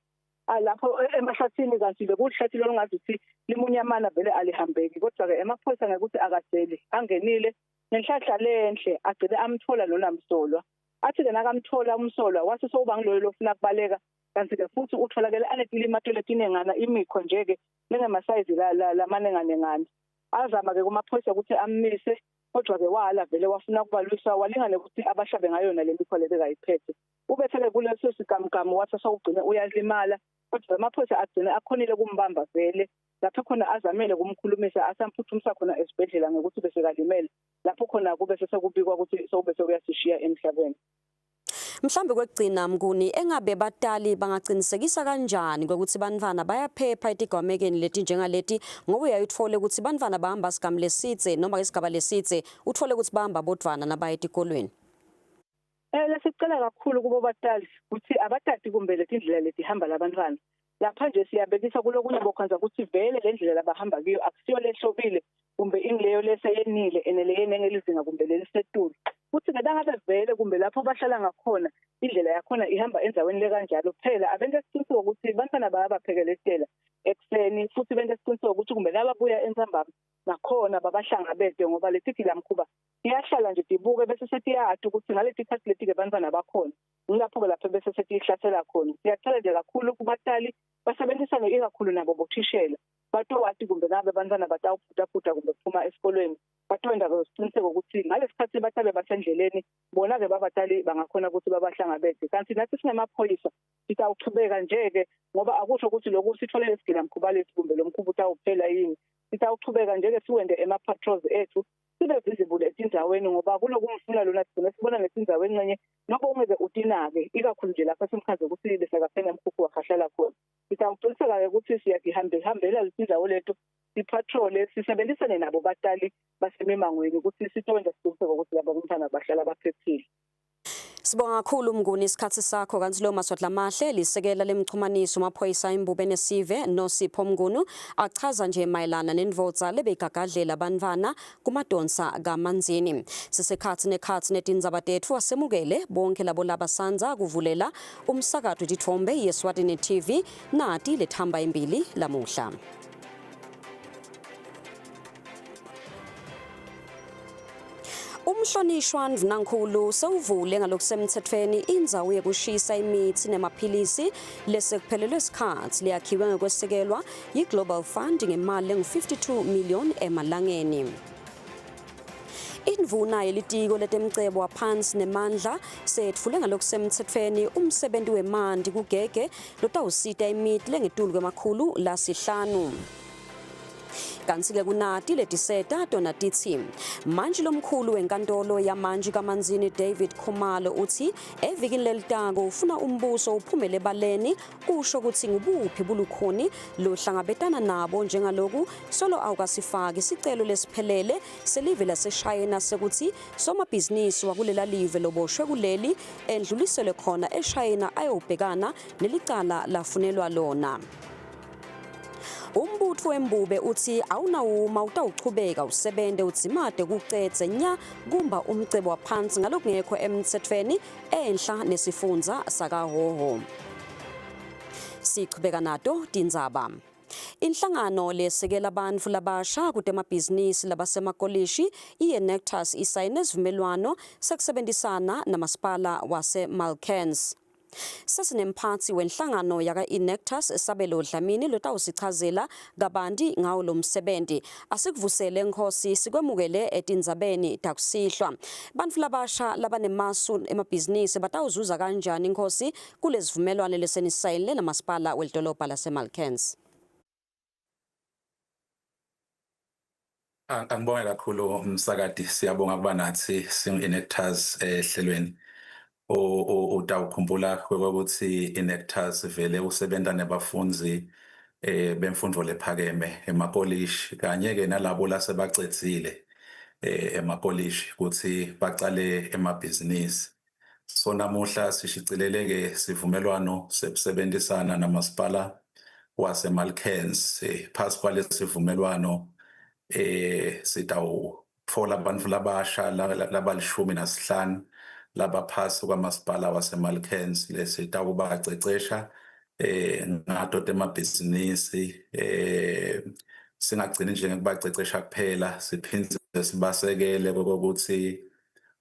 Speaker 24: lapho emahlathini kanti bekulihlathi lolungazi ukuthi limunyamana vele alihambeki kodwa-ke emaphoyisa ngekuthi akadzeli angenile ngenhlahla lenhle agcine amthola lona msolwa athi-ke nakamthola umsolwa wathi sowuba ngiloyo lofuna kubaleka kanti-ke futhi utholakele anetilimato letinengana imikho nje-ke lengemasayizi lamanenganengana azama-ke kumaphoyisa ukuthi ammise kodwa-ke wala vele wafuna ukubalwisa walingane ukuthi abashabe ngayona le mikho le bekayiphethe ubethele kuleso sigamugamu wathi sewugcine uyalimala kodwa amaphoyisa agcine akhonile kumbamba vele lapho khona azamele kumkhulumisa asamphuthumisa khona esibhedlela ngekuthi bese kalimele lapho khona kube sesekubikwa ukuthi sewube sewuyasishiya emhlabeni.
Speaker 1: Mhlambe kwekugcina Mnguni engabe batali bangaqinisekisa kanjani ukuthi bantwana bayaphepha etigwamekeni leti njengaleti ngoba uyayithole ukuthi bantwana bahamba sigamu lesidze noma isigaba lesidze uthole ukuthi bahamba bodvwana nabaya etikolweni.
Speaker 24: Eh lesicela kakhulu kubo batali ukuthi abatati kumbe letindlela letihamba labantwana lapha nje siyabekisa kulokunye bokhanza ukuthi vele le ndlela labahamba kiyo akusiyo lehlobile kumbe ingileyo leseyenile ene leyenengelizinga kumbe lelisetulu kuthi-ke nangabe vele kumbe lapho bahlala ngakhona indlela yakhona ihamba endaweni lekanjalo phela abente isiqiniseko ukuthi bantwana bayabaphekeletela ekuseni futhi bente isiqiniseko ukuthi kumbe nababuya entsambama nakhona babahlangabete ngoba letigilamkhuba tiyahlala nje tibuke bese setiyati ukuthi ngaleti khathi leti-ke bantwana bakhona ngilapho-ke lapho bese setiyihlasela khona siyacela nje kakhulu kubatali basebenzisane ikakhulu nabo bothishela batowati kumbe ngabe bantwana batawuphutaphutha kumbe kuphuma esikolweni batowenda siqiniseko ukuthi ngalesikhathi batabe basendleleni bona-ke babatali bangakhona ukuthi babahlangabeze kanti nathi singemaphoyisa sitawuchubeka nje-ke ngoba akusho ukuthi lokhu sithole lesigilamkhuba lesi kumbe lo mkhuba utawuphela yini sitawuchubeka nje-ke siwende ema-patrols ethu sibe visible etindzaweni ngoba kulokumfuna lona sigcine sibona ngetindzawo encenye nobe ungeke utinake ikakhulu nje lapha simkhaze ukuthi besakaphela emkhukhu wakhahlala khona sitawuqiniseka-ke ukuthi siyatihambehambela letindzawo leto sipatrole sisebenzisane nabo batali basemimangweni ukuthi sitokwenza siqiniseko ukuthi laba bantwana bahlala baphephile.
Speaker 1: Sibonga kakhulu Mnguni isikhathi sakho kanti lo Maswadla Mahle lisekela lemchumaniso maphoyisa imbube nesive Nosipho Mngunu achaza nje mayelana nendvodza lebeyigagadlela bantwana kumadonsa kaManzini. Sisekhathi nekhathi netindzaba tetfu asemukele bonke labo labasanza kuvulela umsakato titfombe yeSwatini TV nati lethamba imbili lamuhla. Umhlonishwa Ndvunankhulu sewuvule ngalokusemthethweni indzawo yekushisa imitsi nemaphilisi lesekuphelelwe sikhatsi leyakhiwe ngekwesekelwa yi-Global Fund ngemali lengu-52 million emalangeni. Indvuna yelitiko letemcebo waphansi nemandla setfule ngalokusemthethweni umsebenti wemanti kugege lotawusita imiti lengetulu kwemakhulu lasihlanu. Kanti-ke kunati letiseta tona titsi mantshi lomkhulu wenkantolo yamantshi kaManzini David Khumalo uthi evikini lelitako ufuna umbuso uphumele ebaleni usho ukuthi ngubuphi bulukhuni lohlangabetana nabo njengaloku solo awukasifaki sicelo lesiphelele selive laseShayina sekuthi somabhizinisi wakulela live loboshwe kuleli endluliselwe khona eShayina ayobhekana nelicala lafunelwa lona. Umbutfo wembube uthi awunawuma utawuchubeka usebente udzimate kucedze nya kumba umcebo waphansi ngalokungekho emtsetfweni enhla nesifundza sakaHhohho. Sichubeka nato tindzaba. Inhlangano lesekela bantfu labasha kutemabhizinisi labasemakolishi iye-Nectus isayine sivumelwano sekusebenzisana namasipala wase-Malkerns. Sesinemphatsi wenhlangano yaka-Enactus Sabelo Dlamini lotawusichazela kabanti ngawo lo msebenti. Asikuvusele Nkhosi sikwemukele etindzabeni takusihlwa. Bantfu labasha labanemasu emabhizinisi batawuzuza kanjani Nkhosi kulesivumelwane lesenisayinile namasipala welidolobha laseMalkerns?
Speaker 5: Angibonge kakhulu umsakati, siyabonga kuba nathi singu-Enactus ehlelweni. Utawukhumbula ukuthi iNectars vele usebenta nebafundzi bemfundvo lephakeme emakolishi kanye ke nalabo lasebacedzile emakolishi ukuthi bacale emabhizinisi. So namuhla sishicilele ke sivumelwano sekusebenzisana namasipala waseMalkerns. Phasi kwalesivumelwano sitawu tfola bantfu labasha labalishumi nasihlanu labaphasi kwamasipala waseMalkerns lesitawubacecesha ngato temabhizinisi. Singagcini nje ngekubacecesha kuphela, siphindze sibasekele kokuthi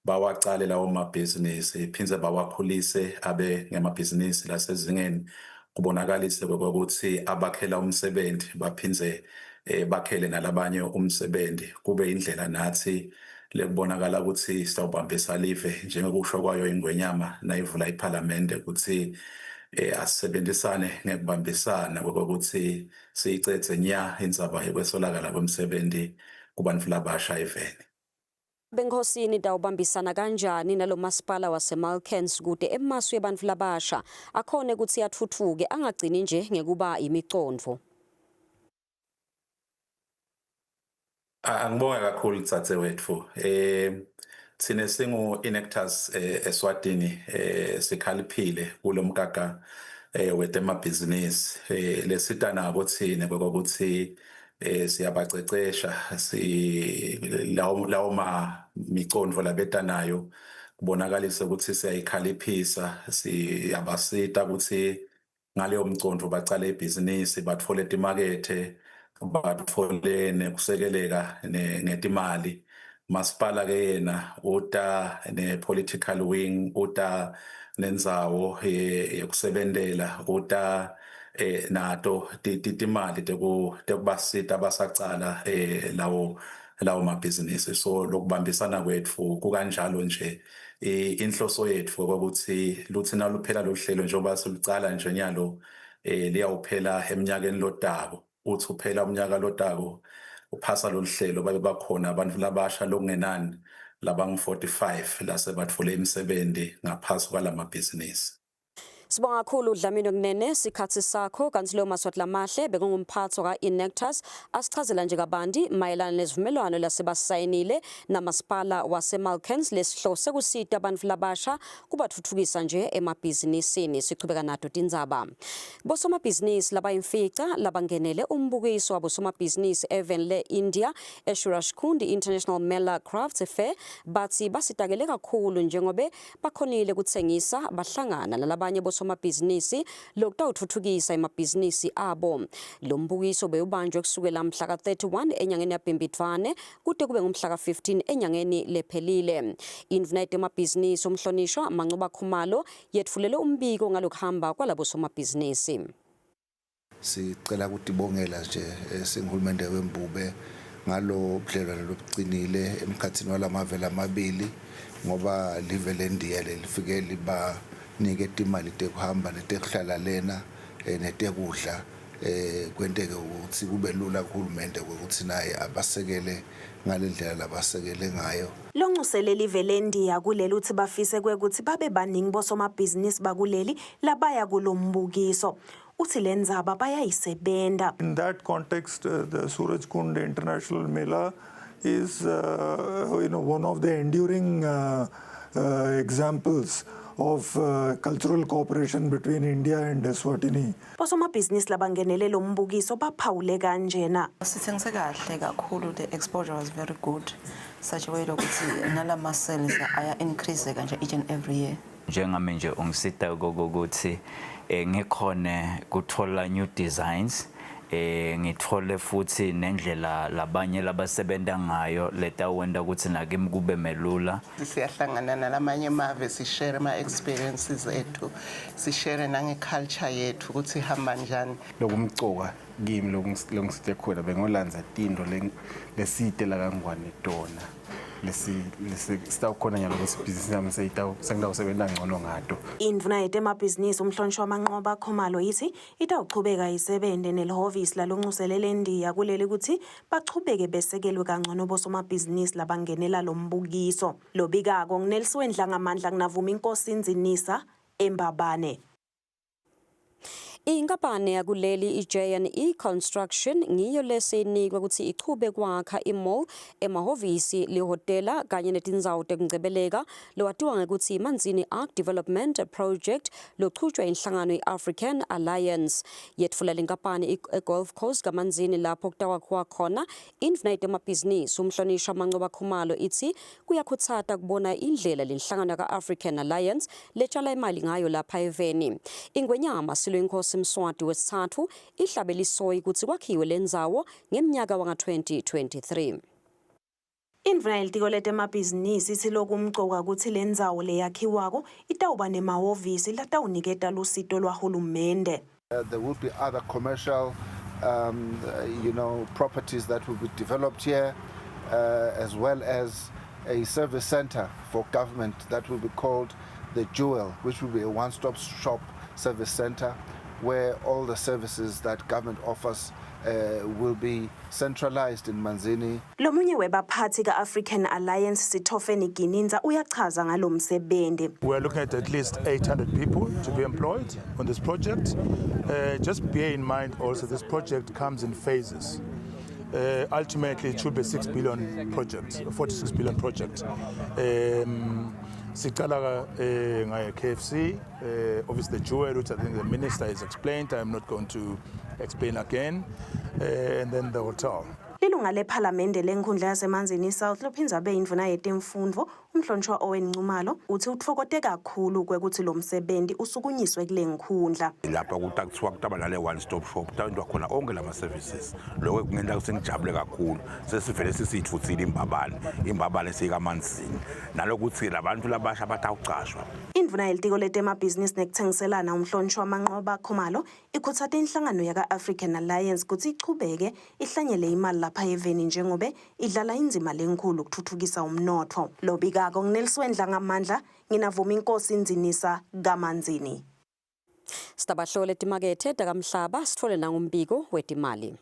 Speaker 5: bawacale lawo mabhizinisi, phindze bawakhulise abe ngemabhizinisi lasezingeni, kubonakalise kokuthi abakhela umsebenzi, baphindze bakhele nalabanye umsebenzi. Kube indlela nathi lekubonakala ukuthi sitawubambisa live njengokusho kwayo ingwenyama nayivula iphalamende ukuthi asisebenzisane ngekubambisana kokuthi siyicedze nya indzaba yekweswelakala kwemsebenzi kubantu labasha eveni.
Speaker 1: Benkhosini tawubambisana kanjani nalo masipala waseMalkerns kute emasu ebantfu labasha akhone kutsi atfutfuke, angagcini nje ngekuba imicondvo?
Speaker 5: Angibonge kakhulu dzadzewetfu. Thine singu Enactus eSwatini sikhaliphile kulomkaka wetemabhizinisi. Lesita nako thine kokuthi siyabacecesha si lawo ma micondvo labeta nayo, kubonakalise ukuthi siyayikhaliphisa, siyabasita ukuthi ngaleyo mcondvo bacale ibhizinisi, batfole timakethe, batfole nekusekeleka ngetimali. Masipala ke yena uta ne-political wing, uta nendzawo yekusebentela, uta nato timali tekubasita basacala lawo mabhizinisi. So lokubambisana kwetfu kukanjalo nje. Inhloso yetfu ukuthi luthi naluphela lolu hlelo, njengoba silucala nje nyalo, liyawuphela eminyakeni lotako, uthi uphela umnyaka lotako uphasa lolu hlelo, babe bakhona abantu labasha lokungenani labangu-45 lasebatfole imisebenzi ngaphasi kwalamabhizinisi.
Speaker 1: Sibonga kakhulu Dlamini Kunene sikhatsi sakho. Kantsi lo Maswati Lamahle bekungumphatsi ka-Enactus asichazela nje kabanti mayelana nesivumelwano lasebasayinile namasipala waseMalkerns lesihlose kusita bantfu labasha kubatfutfukisa nje emabhizinisini. Sichubeka nato tindzaba. Bosomabhizinisi labayimfica labangenele umbukiso wabosomabhizinisi eveni le-India eSurajkund International Mela Crafts Fair batsi basitakele kakhulu njengobe bakhonile kutsengisa, bahlangana nalabanye bosomabhizinisi, lokutawutfutfukisa emabhizinisi abo. Lo mbukiso bewubanjwe kusukela mhla ka-31 enyangeni yaBhimbidvwane kute kube ngumhla ka-15 enyangeni lephelile. Indvuna yetemabhizinisi umhlonishwa Mancoba Khumalo yetfulele umbiko ngalokuhamba kwalabosomabhizinisi.
Speaker 15: Sicela kutibongela nje singuhulumende wembube ngalo budlelwane lobucinile emkhatsini walamave lamabili, ngoba live leNdiya lelifike libanike timali tekuhamba netekuhlala lena netekudla, kwenteke ukuthi kube lula kuhulumende ukuthi naye abasekele ngalendlela labasekele ngayo.
Speaker 13: Loncusele live leNdiya kuleli uthi bafise kwekuthi babe baningi bosomabhizinisi bakuleli labaya kulo mbukiso. Uthi le ndzaba bayayisebenta.
Speaker 6: In that context, the Surajkund International Mela is one of the enduring examples of cultural cooperation between India and Eswatini.
Speaker 13: Bosomabhizinisi labangenele lo mbukiso baphawule kanjena.
Speaker 7: Sithengise kahle kakhulu. The exposure was very good, such a way lokuthi nalama sales aya increase kanje each and every year.
Speaker 8: Njengami nje ungisita kokuthi ngikhone kuthola new designs, ngithole futhi nendlela labanye labasebenta ngayo letawenta ukuthi nakimi kube melula.
Speaker 25: Siyahlangana nalamanye emave, sishare ama-experiences ethu, sishare nange-culture yethu ukuthi ihamba njani.
Speaker 26: Lokumcoka kimi, lokungisite khona, bengolandza tinto lesite la kangwane tona.
Speaker 3: lesi sitawukhona nyalo ukuthi ibhizinisi yami sengitawusebenta ngcono ngato.
Speaker 13: Indvuna yetemabhizinisi umhlonishwa Manqoba Khumalo ithi itawuchubeka isebente nelihhovisi laloncuselele leNdiya kuleli kutsi bachubeke besekelwe kangcono bosomabhizinisi labangenela lo mbukiso. Lobikako nguNelsiwe Ndlangamandla kunavuma inkosi Ndzinisa eMbabane.
Speaker 1: Inkampani yakuleli i-J&E Construction ngiyo lesinikwe ukuthi ichube kwakha i-mall, emahhovisi, lihhotela kanye netindzawo tekungcebeleka lowatiwa ngekutsi iManzini Ark Development Project lochutjwa inhlangano i-African Alliance. Yetfula lenkampani e-Golf Course kaManzini lapho kutawakhiwa khona indvuna yetemabhizinisi umhlonishwa Mancoba Khumalo itsi Kuyakhutsata kubona indlela lenhlangano yaka-African Alliance letshala imali ngayo lapha eveni. Ingwenyama Silo Inkosi Mswati wesitsatfu ihlabe lisoyi kutsi kwakhiwe lendzawo ngemnyaka wanga-2023.
Speaker 13: Indvuna yelitiko letemabhizinisi itsi lokumcoka kutsi lendzawo leyakhiwako itawuba nemahhovisi latawuniketa lusito lwahulumende.
Speaker 15: There will be other commercial properties that will be developed here, as well as a service center for government that will be called the Jewel, which will be a one-stop shop service center where all the services that government offers will be centralized in Manzini.
Speaker 13: Lomunye webaphatsi ka-African Alliance Sithofeni Ginindza uyachaza ngalomsebenti.
Speaker 9: We are looking at least 800 people to be employed on this project. Just bear in mind also this project comes in phases. Ultimately it should be 6 billion project, 46 billion project. Sicala ngaye KFC, obviously the jewel, which I think the minister has explained. I'm not going to explain again, and then the hotel.
Speaker 13: Lilunga lephalamende lenkhundla yaseManzini South lophindze abe yindvuna yetemfundvo umhlonishwa Owen Nxumalo utsi utfokote kakhulu kwekutsi lo msebenti usukunyiswe kule nkhundla.
Speaker 10: Lapha kuthiwa kutaba nale one stop shop kutawentiwa khona onke lama services. Lokho kungenta ukuthi ngijabule kakhulu. Sesivele sisitfutsile iMbabane, iMbabane seyikaManzini. Nalokuthi labantu labasha batawucashwa.
Speaker 13: Indvuna yelitiko letemabhizinisi nekutsengiselana umhlonishwa Manqoba Khumalo ikhutsata inhlangano yaka-African Alliance kutsi ichubeke ihlanyele imali lapha eveni njengobe idlala indzima lenkhulu kutfutfukisa umnotfo. Lobikako nguNelsiwe Ndlangamandla, nginavuma inkosi Ndzinisa kaManzini.
Speaker 1: Sitabahlole timakethe takamhlaba sitfole nangumbiko wetimali.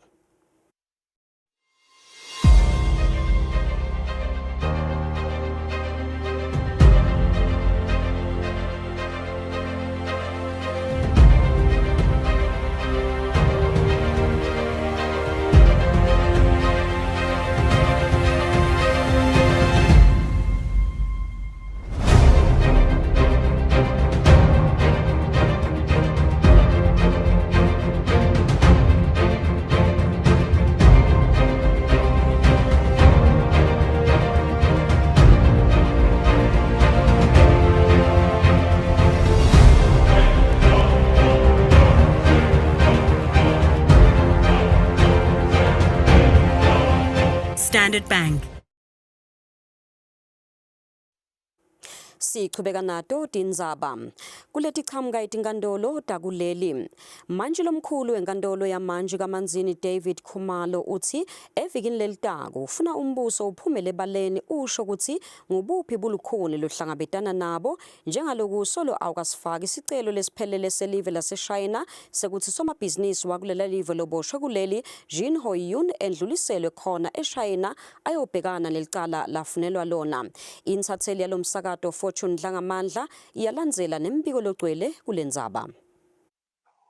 Speaker 11: Standard Bank.
Speaker 1: Sichubeka nato tindzaba. Kuletichamuka etinkantolo takuleli. Mantshi lomkhulu wenkantolo yamantshi kaManzini David Khumalo utsi evikini lelitako ufuna umbuso uphumele ebaleni usho kutsi ngubuphi bulukhuni lohlangabetana nabo njengaloku solo awukasifaki sicelo lesiphelele selive laseShayina sekutsi somabhizinisi wakulela live loboshwe kuleli Jin Hoyun endluliselwe khona eShayina ayobhekana nelicala lafunelwa lona. Intsatseli yalomsakato Fortune Dlangamandla iyalandzela nembiko logcwele kulendzaba.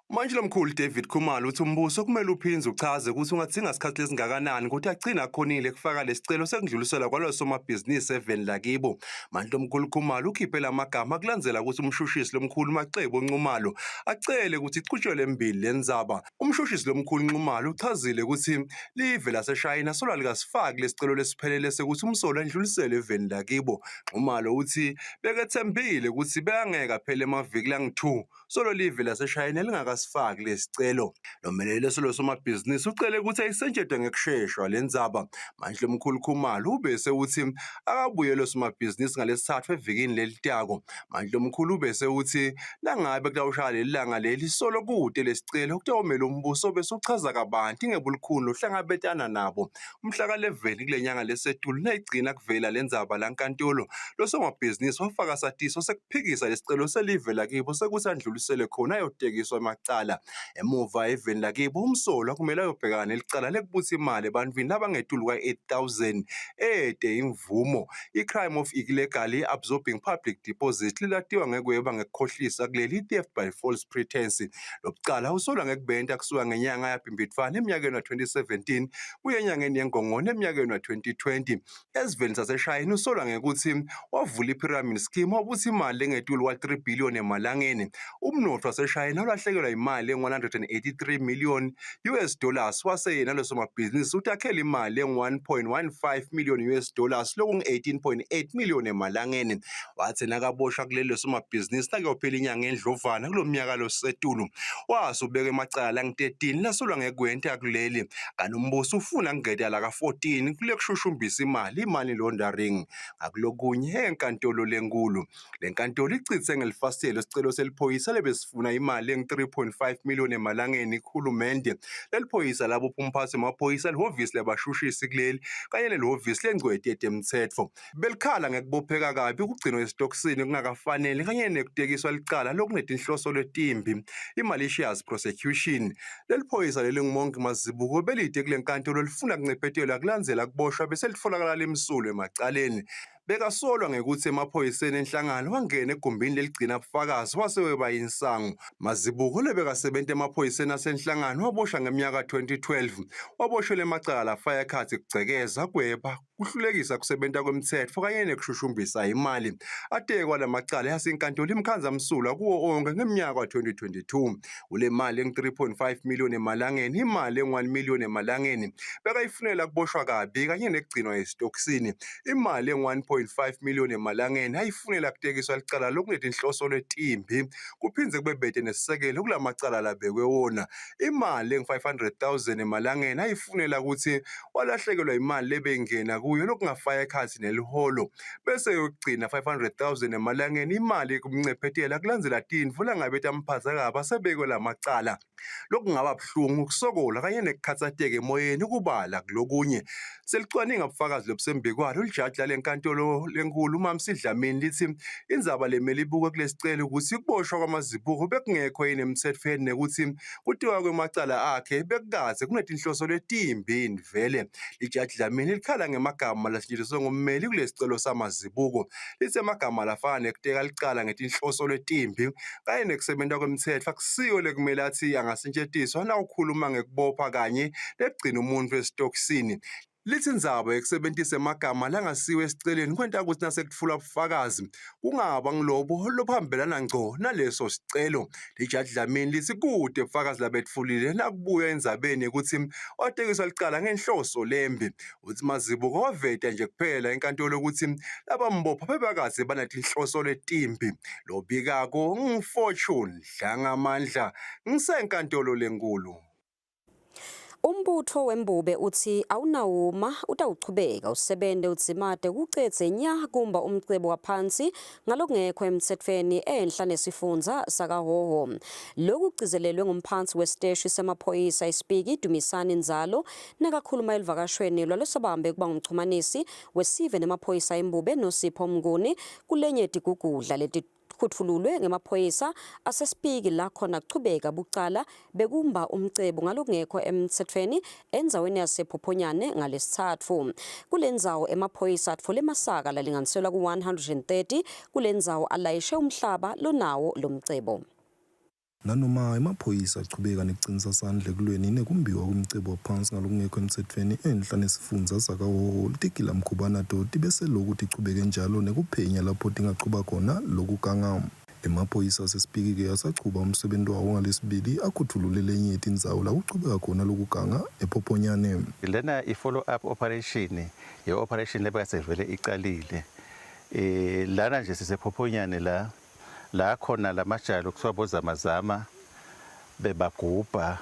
Speaker 23: Mantshi lomkhulu David Khumalo uthi umbuso kumele uphindze uchaze ukuthi ungadzinga sikhathi lesingakanani ukuthi agcine akhonile kufaka lesicelo sekundluliselwa kwalo somabhizinisi eveni lakibo. Mantshi lomkhulu Khumalo ukhiphe lamagama kulandzela ukuthi umshushisi lomkhulu Maxebo Nxumalo acele ukuthi ichutshwelwe embili lendzaba. Umshushisi lomkhulu Nxumalo uchazile ukuthi live laseShayina solo alikasifaki lesicelo lesiphelele sekuthi umsolwa endluliselwe eveni lakibo. Nxumalo uthi bekethembile ukuthi bekangeke aphele emaviki langu-2. Solo live laseShayina lingakasifaki lesicelo. Lomelele solo somabhizinisi ucele ukuthi ayisetshenzwe ngekushesha le ndzaba. Manje lomkhulu Khumalo ubese uthi akabuye lo somabhizinisi ngalesithathu evikini lelitako. Manje lomkhulu ubese uthi nangabe kutawushaya leli langa leli solo kude lesicelo kutawumele umbuso bese uchaza kabanti ngebulukhuni lohlangabetana nabo. Umhla ka-11 kule nyanga lesetulu nayigcina kuvela le ndzaba la nkantolo lo somabhizinisi wafaka satiso sekuphikisa lesicelo selive lakibo sekuthi andlulisele khona ayotekiswa emacala. Emuva eveni lakibo umsolwa kumele ayobhekana nelicala lekubutsa imali ebantwini labangetulu kwa-8000 ede imvumo. I-crime of illegally absorbing public deposit lelatiwa ngekweba ngekukhohlisa kuleli i-theft by false pretense. Lobucala usolwa ngekubenta kusuka ngenyanga yaBhimbidvwane eminyakeni wa-2017 kuye enyangeni yeNgongoni eminyakeni wa-2020. Esiveni saseShayina usolwa ngekuthi wavula i-pyramid scheme wabutha imali lengetulu kwa-3 billion emalangeni. Umnotfo waseShayina ulahlekelwa imali engu-183 million US dollars wase yena lo somabhizinisi utakhela imali engu-1.15 million US dollars lokungu-18.8 million emalangeni. Wathi nakaboshwa kulelo somabhizinisi nakuyophela inyanga endlovana kulo mnyaka losetulu wase ubeka emacala langu-13 lasolwa ngekwenta kuleli kanti umbuso ufuna kungeta laka-14 kule kushushumbisa imali i-money laundering. Ngakulokunye enkantolo lenkulu le nkantolo ichithe ngelifasitelo isicelo seliphoyisa lebesifuna imali engu-3.5 million emalangeni kuhulumende. Leli phoyisa labopha umphathi wamaphoyisa lihhovisi labashushisi kuleli kanye nelihhovisi lengcweti yetemthetfo. Belikhala ngekubopheka kabi ukugcinwa esitokisini kungakafanele kanye nekutekiswa licala lokunetinhloso letimbi i-malicious prosecution. Leli phoyisa leli nguMongi Mazibuko belide kule nkantolo lifuna kuncephetelwa kulandzela kuboshwa bese litfolakala limsulwa emacaleni. Bekasolwa ngekuthi emaphoyiseni enhlangano wangena egumbini leligcina bufakazi wase weba insangu. Mazibuko lebekasebenta emaphoyiseni asenhlangano waboshwa ngeminyaka 2012 waboshelwa emacala lafaka ekhatsi kugcekeza, kweba, kuhlulekisa kusebenta kwemtsetfo kanye nekushushumbisa imali. Atekwa lamacala yasenkantolo imkhandza msulwa kuwo onke ngemnyaka wa-2022. Ule mali engu-3.5 million emalangeni, imali engu-1 million emalangeni bekayifunela kuboshwa kabi kanye nekugcinwa esitokisini. Imali engu-1.5 million emalangeni ayifunela kutekiswa licala lokunetinhloso letimbi kuphindze kube bete nesisekelo kulamacala labekwe wona. Imali engu-500 000 emalangeni ayifunela ukuthi walahlekelwa imali lebeyingena kuyo lokungafaka ekhatsi neliholo bese yokugcina 500 000 emalangeni imali kumncephetela kulandzela tintfo langabe tamphatsa kabi asebekwe lamacala. Lokungaba buhlungu ukusokola kanye nekukhatsateka emoyeni ukubala kulokunye. Selicwaninga bufakazi lobusembikwalo lijaji lalenkantolo lenkulu uMamsi Dlamini lithi indzaba lemele ibukwe kulesicelo ukuthi ukuboshwa kwaMazibuko bekungekho yini emtsetfweni nekuthi Kutiwa kwemacala akhe bekukaze kunetinhloso letimbi vele. Lijaji Dlamini likhala ngemagama lasetshenziswe ngummeli kulesicelo samazibuko. Litsi emagama lafana nekuteka licala ngetinhloso letimbi kanye nekusebenta kwemtsetfo akusiyo lekumele atsi angasetjentiswa nawukhuluma ngekubopha kanye nekugcina umuntfu esitokisini. Lithi indzaba yekusebentisa emagama langasiwo esicelweni kwenta kutsi nasekutfulwa bufakazi kungaba ngilobo lobuhambelana ngco naleso sicelo. Lijaji Dlamini litsi kute bufakazi labetfulile nakubuya endzabeni yekutsi watekiswa licala ngenhloso lembi. Utsi Mazibuko waveta nje kuphela enkantolo kutsi labambopha bebakadze banetinhloso letimbi. Lobikako ngu-Fortune Dlangamandla ngisenkantolo lenkulu.
Speaker 1: Umbutfo wembube utsi awunawuma utawuchubeka usebente udzimate kucedze nya kumba umcebo waphansi ngalokungekho emtsetfweni enhla nesifundza sakaHhohho. Loku kugcizelelwe ngumphatsi wesiteshi semaphoyisa iSpiki Dumisani Nzalo nakakhuluma eluvakashweni lwalosabambe kuba ngumchumanisi wesive nemaphoyisa eMbube Nosipho Mnguni kulenye tigugudla leti Kutfululwe ngemaphoyisa aseSpiki la khona kuchubeka bucala bekumba umcebo ngalokungekho emtsetfweni endzaweni yasePhophonyane ngalesitsatfu. Kulendzawo emaphoyisa atfole emasaka lalinganiselwa ku-130 kulendzawo alayishe umhlaba lonawo lomcebo.
Speaker 11: Nanoma emaphoyisa achubeka nekucinisa sandla ekulweni nekumbiwa kwemicebo waphansi ngalokungekho emtsetfweni enhla nesifundza sakaHhohho, tigilamkhuba nato tibe seloku tichubeke njalo nekuphenya lapho tingachuba khona lokuganga. Emaphoyisa aseSipiki-ke asachuba umsebenti wawo ngaLesibili akhuthulule lenye yetindzawo lakuchubeka khona lokuganga, ePhophonyane.
Speaker 12: Lena i-follow up operation ye-operation lebekade vele icalile. Lana nje sisePhophonyane la. La khona lamajalo kuthiwa bozamazama bebagubha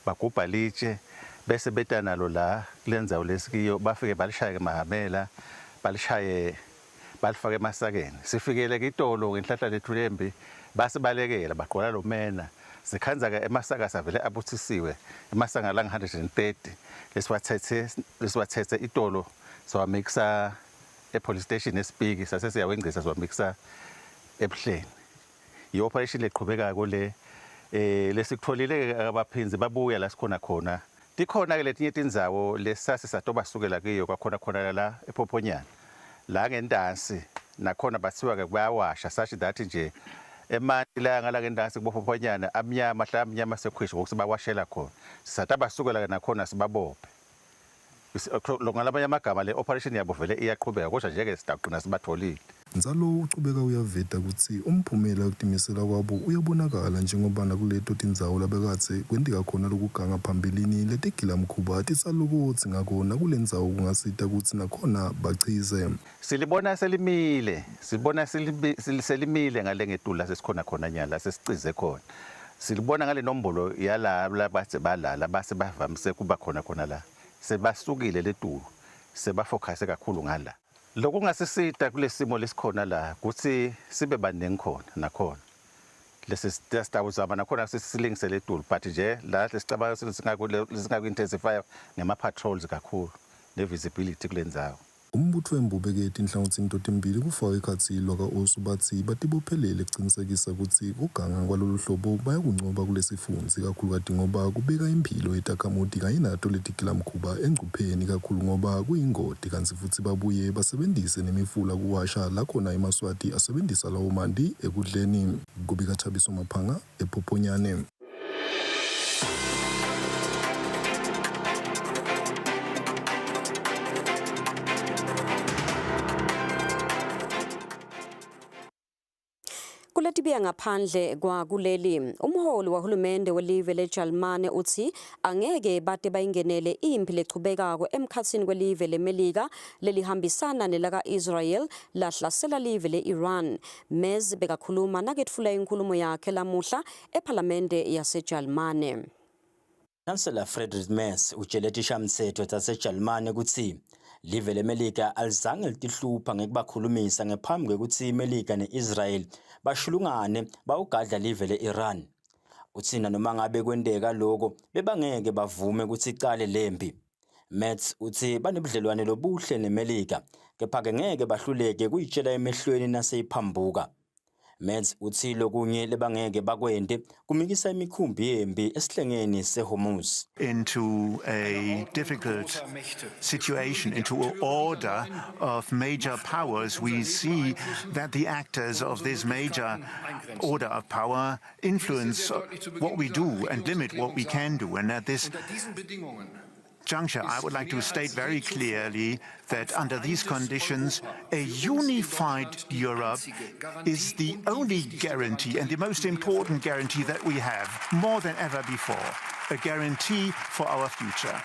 Speaker 12: bagubha litshe bese beta nalo la kule ndzawo lesikiyo bafike balishaye ngemahhamela balishaye balifake emasakeni. Sifikele kitolo ngenhlahla lethu lembi basibalekela bagqola lo mena sikhandza-ke emasaka savele abuthisiwe emasaka langu-130 lesiwathethe lesiwathethe itolo sawamikisa e-police station esipiki sase siyawengcisa siwamikisa ebuhleni. I-operation leqhubekako le eh lesikutholile ke abaphindzi babuya la sikhona khona. Tikhona ke letinye tindzawo lesase satobasukela kiyo kwakhona khona la ePhophonyana. La ngentansi nakhona bathiwa ke bayawasha such that nje emanti la ngala ngentansi kuboPhophonyana amnyama hla amnyama sekhwisha ngokuthi bawashela khona. Sisatabasukela ke nakhona sibabophe. Ngalamanye amagama le operation yabo vele iyaqhubeka kodwa nje-ke sidagcina sibatholile.
Speaker 11: Ndzalo uchubeka uyaveta kutsi umphumela wekutimisela kwabo uyabonakala njengoba nakuleto tindzawo labekadze kwenteka khona lokuganga phambilini letigilamkhuba tisalokotsi ngako nakulendzawo kungasita kutsi nakhona bachize.
Speaker 12: Silibona selimile, silibona selimile ngale ngetulu la sesikhona khona nyalo, la sesicize khona. Silibona ngale nombolo yalaba labadze balala base bavamise kuba khona khona la. Sebasukile letulu, sebafokhase kakhulu ngala. Lokungasisita kulesimo lesikhona la kutsi sibe baningi khona nakhona. Lesi sitawuzama nakhona sisilingise letulu but nje la lesicabanga singaku-intensify ngema-patrols kakhulu ne-visibility kule ndzawo.
Speaker 11: Umbutfo wembubeke etinhlangotsini totimbili kufaka ekhatsi lwaka-Osu batsi batibophelele kucinisekisa kutsi kuganga kwalolu hlobo bayakuncoba kulesifundza ikakhulukati ngoba kubeka imphilo yetakhamuti kanye nato letigilamkhuba engcupheni kakhulu ngoba kuyingoti kantsi futsi babuye basebentise nemifula kuwasha lakhona emaSwati asebentisa lawo manti ekudleni. Kubika Thabiso Maphanga ePhophonyane.
Speaker 1: Kuletibiya ngaphandle kwakuleli, umholi wahulumende welive leJalimane utsi angeke bate bayingenele imphi lechubekako emkhatsini kwelive leMelika lelihambisana nelaka-Israel lahlasela live le-Iran. Merz bekakhuluma naketfula inkhulumo yakhe lamuhla ephalamende yaseJalimane.
Speaker 2: Chancellor Friedrich Merz utjele tishamtsetfo taseJalimane kutsi live leMelika alizange litihlupha ngekubakhulumisa ngephambi kwekutsi iMelika ne-Israel bashulungane bawugadla live le-Iran. Utsi nanoma ngabe kwenteka loko bebangeke bavume kutsi icale lempi. Merz utsi banebudlelwane lobuhle neMelika kepha-ke ngeke bahluleke kuyitjela emehlweni naseyiphambuka. Merz utsi lokunye lebangeke bakwente kumikisa imikhumbi yempi esihlengeni seHormuz.
Speaker 14: Into a difficult situation, into an order of major powers, we see that the actors of this major order of power influence what we do and limit what we can do. And at this juncture, I would like to state very clearly that under these conditions, a unified Europe is the only guarantee and the most important guarantee that we have, more than ever before, a guarantee for our future.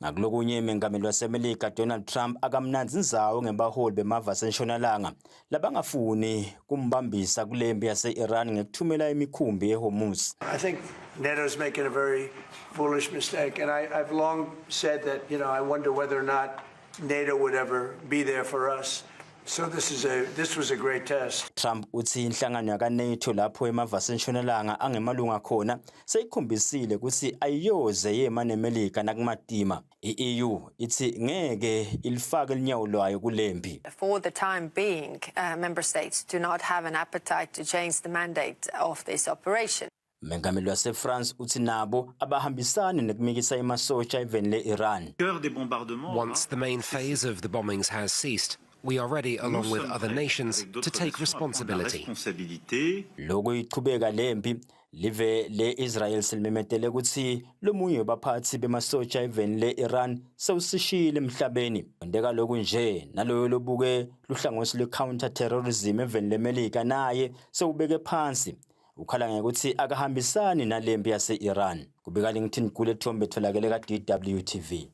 Speaker 2: Ngakulokunye Mengameli waseMelika Donald Trump akamnandzi indzawo ngebaholi bemave asentshonalanga labangafuni kumbambisa kulempi yase-Iran ngekuthumela imikhumbi eHormuz.
Speaker 16: I think NATO's making a very foolish mistake, and I've long said that, I wonder whether or not NATO would ever be there for us. So this was a great test.
Speaker 2: Trump utsi inhlangano yaka-NATO lapho emave asentshonalanga angemalunga khona seyikhombisile kutsi ayiyoze yema neMelika nakumatima. I-EU itsi ngeke ilifake linyawo lwayo kulempi.
Speaker 17: For the time being, member states do not have an appetite to change the mandate of this operation.
Speaker 2: Mengameli waseFrance utsi nabo abahambisani nekumikisa emasosha eveni le-Iran.
Speaker 18: Once the main phase of the bombings has ceased, we are ready, along with other nations, to take responsibility.
Speaker 2: Lokhu ichubeka lempi live le-Israel selimemetele kutsi lomunye webaphatsi bemasosha eveni le-Iran sewusishiyile emhlabeni. Kwenteka lokhu nje naloyo lobuke luhlangothi lwe-counter terrorism eveni leMelika naye sewubeke phansi ukhala ngekuthi akahambisani nalempi yase-Iran. Kubika LinkedIn kule thombe tholakele ka-DWTV.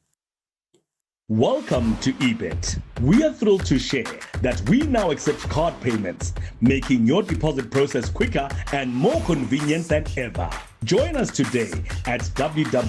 Speaker 4: Welcome to eBet. We are thrilled to share that we now accept card payments, making your deposit process quicker and more convenient than ever. Join us today at www.ebet.co.sz.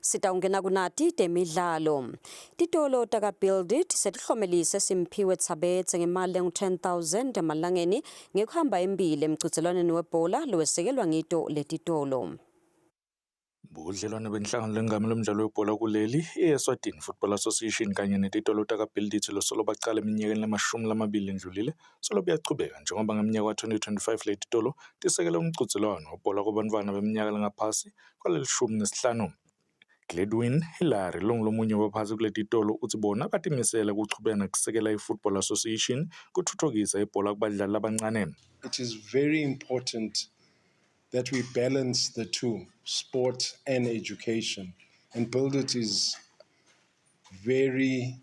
Speaker 1: Sitawungena kunati temidlalo. Titolo taka-Build It setihlomelise Simphiwe Tsabetse ngemali lengu-10 000 emalangeni ngekuhamba embili emcudzelwaneni webhola lowesekelwa ngito letitolo.
Speaker 19: Budlelwane benhlangano lengamele umdlalo webhola kuleli, i-Eswatini Football Association kanye netitolo taka-Build It losolo bacala eminyakeni lemashumi lamabili lendlulile solo buyachubeka njengoba ngeminyaka wa-2025 letitolo tisekele umcudzelwano webhola kubantfwana beminyaka lengaphasi kwalelishumi nesihlanu. Gladwin Hillary longulomunye wabaphatsi kuletitolo utsi bona batimisele kuchubeka nekusekela i-Football Association kutfutfukisa ibhola kubadlali labancane.
Speaker 20: It is very important that we balance the two, sport and education. And Build It is very,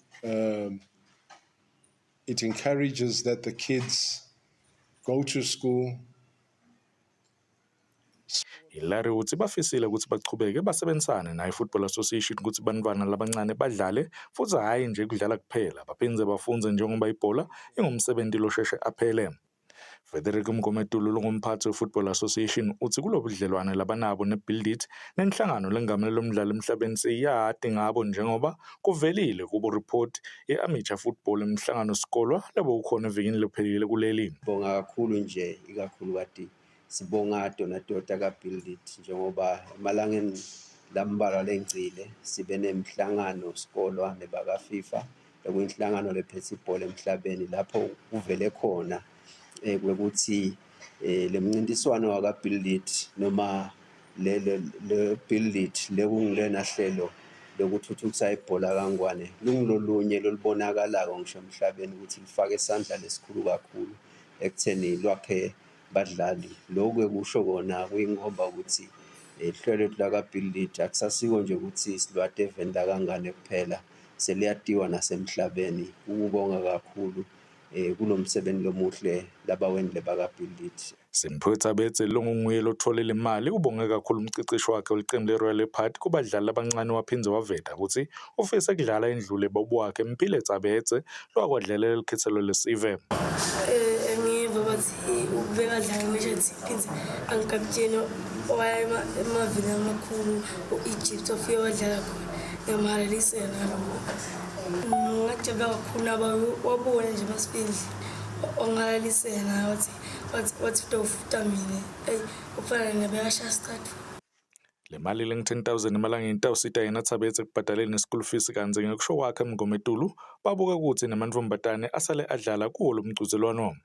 Speaker 20: it encourages that the kids go to school.
Speaker 19: Hillary utsi bafisile kutsi bachubeke basebenzisane nayo i-Football Association kutsi bantfwana labancane badlale futsi hhayi nje kudlala kuphela baphindze bafundze njengoba ibhola ingumsebenti losheshe aphele. Frederick Mngometulu longumphatsi we-Football Association utsi kulobudlelwane labanabo ne-Build It nenhlangano lengamele lomdlalo emhlabeni seyiyati ngabo njengoba kuvelile kubo report ye-amateur football emhlangano sikolwa lebewukhona evikini lephelile kuleli.
Speaker 21: Bonga kakhulu nje ikakhulukati sibonga tona Toyota ka-Build It njengoba emalangeni lambalwa lengcile sibe nemhlangano sikolwa nebaka-FIFA lokuyinhlangano lephethe ibhola emhlabeni lapho kuvele khona kwekuthi le mncintiswano waka-Build It noma le le Build It lekungilena hlelo lokuthuthukisa ibhola kaNgwane lungilolunye lolubonakalako ngisho emhlabeni ukuthi lifake isandla lesikhulu kakhulu ekutheni lwakhe badlali. Lokhu-ke kusho kona kuyinkomba ukuthi hlelo lethu laka-Build It akusasiko nje ukuthi silwate eveni lakangane kuphela seliyatiwa nasemhlabeni. Ukubonga kakhulu kulo msebenzi lomuhle labawendle baka-Build It.
Speaker 19: Simphiwe Tsabetse longunguye lotfole le mali ubonge kakhulu umceceshi wakhe welicembu le-Royal Leopard kubadlali labancane waphindze waveta kutsi ufise kudlala endlule babo wakhe Mphile Tsabetse lowakwadlalela likhetselo lesive.
Speaker 23: Ngiva bathi ubekadlala ku-national team phindze angikapteni owaya emaveni amakhulu u-Egypt wafike wadlala khona ngiyamuhalalisela ngaloko. Ngajabula kakhulu naba wabona nje masifika endlini wangihalalisela wathi wathi wathi utawufuta mina eyi ufana nabekashaya isicathulo.
Speaker 19: Le mali lengu-10 000 emalangeni itawusita yena Tsabetse ekubhadaleni school fees kantsi ngekusho kwakhe Mngometulu babuka kutsi nemantfombatane asale adlala kuwo lo mcudzelwano.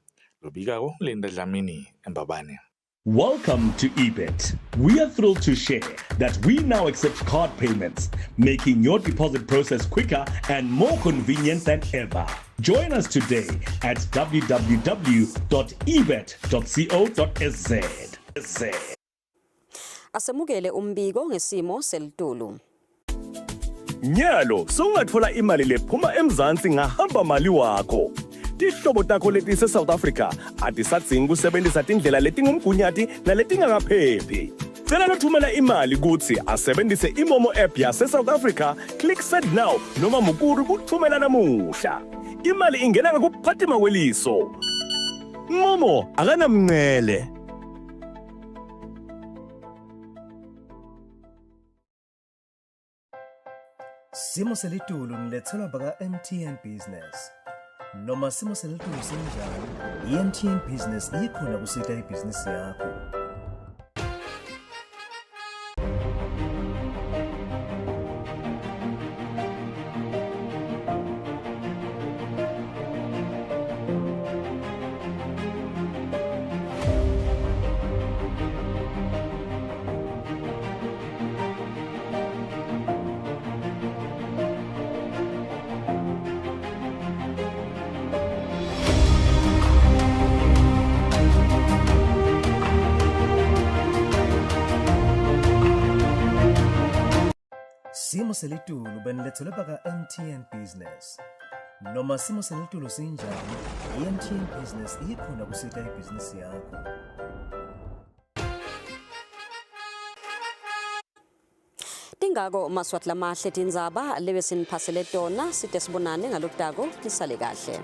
Speaker 19: Lobikako Linda Dlamini eMbabane.
Speaker 4: Welcome to eBet. We are thrilled to share that we now accept card payments, making your deposit process quicker and more convenient than ever. Join us today at www.ebet.co.sz.
Speaker 1: Asemukele umbiko ngesimo selitulu.
Speaker 24: Nyalo sowungatfola imali lephuma eMzansi ngahamba mali wakho. Tihlobo takho letise South Africa atisadzingi kusebenzisa tindlela letingumgunyati naletingakaphephi. Cela lothumela imali kutsi asebenzise iMomo app yase South Africa, click send now noma Mukuru kuthumela namuhla. Imali ingena ngekuphatima kweliso. Momo akanamncele.
Speaker 25: Simo selitulu nilethelwa baka-MTN Business. Noma simo selitulu sinjani, i-MTN Business ikhona kusita ibhizinisi yakho. Simo selitulu benilethelwe baka-MTN Business. Noma simo selitulu sinjani, i-MTN Business ikhona kusita ibhizinisi yakho.
Speaker 1: Tingako Maswati lamahle tindzaba lebe siniphasele tona site sibonane ngalokutako nisale kahle.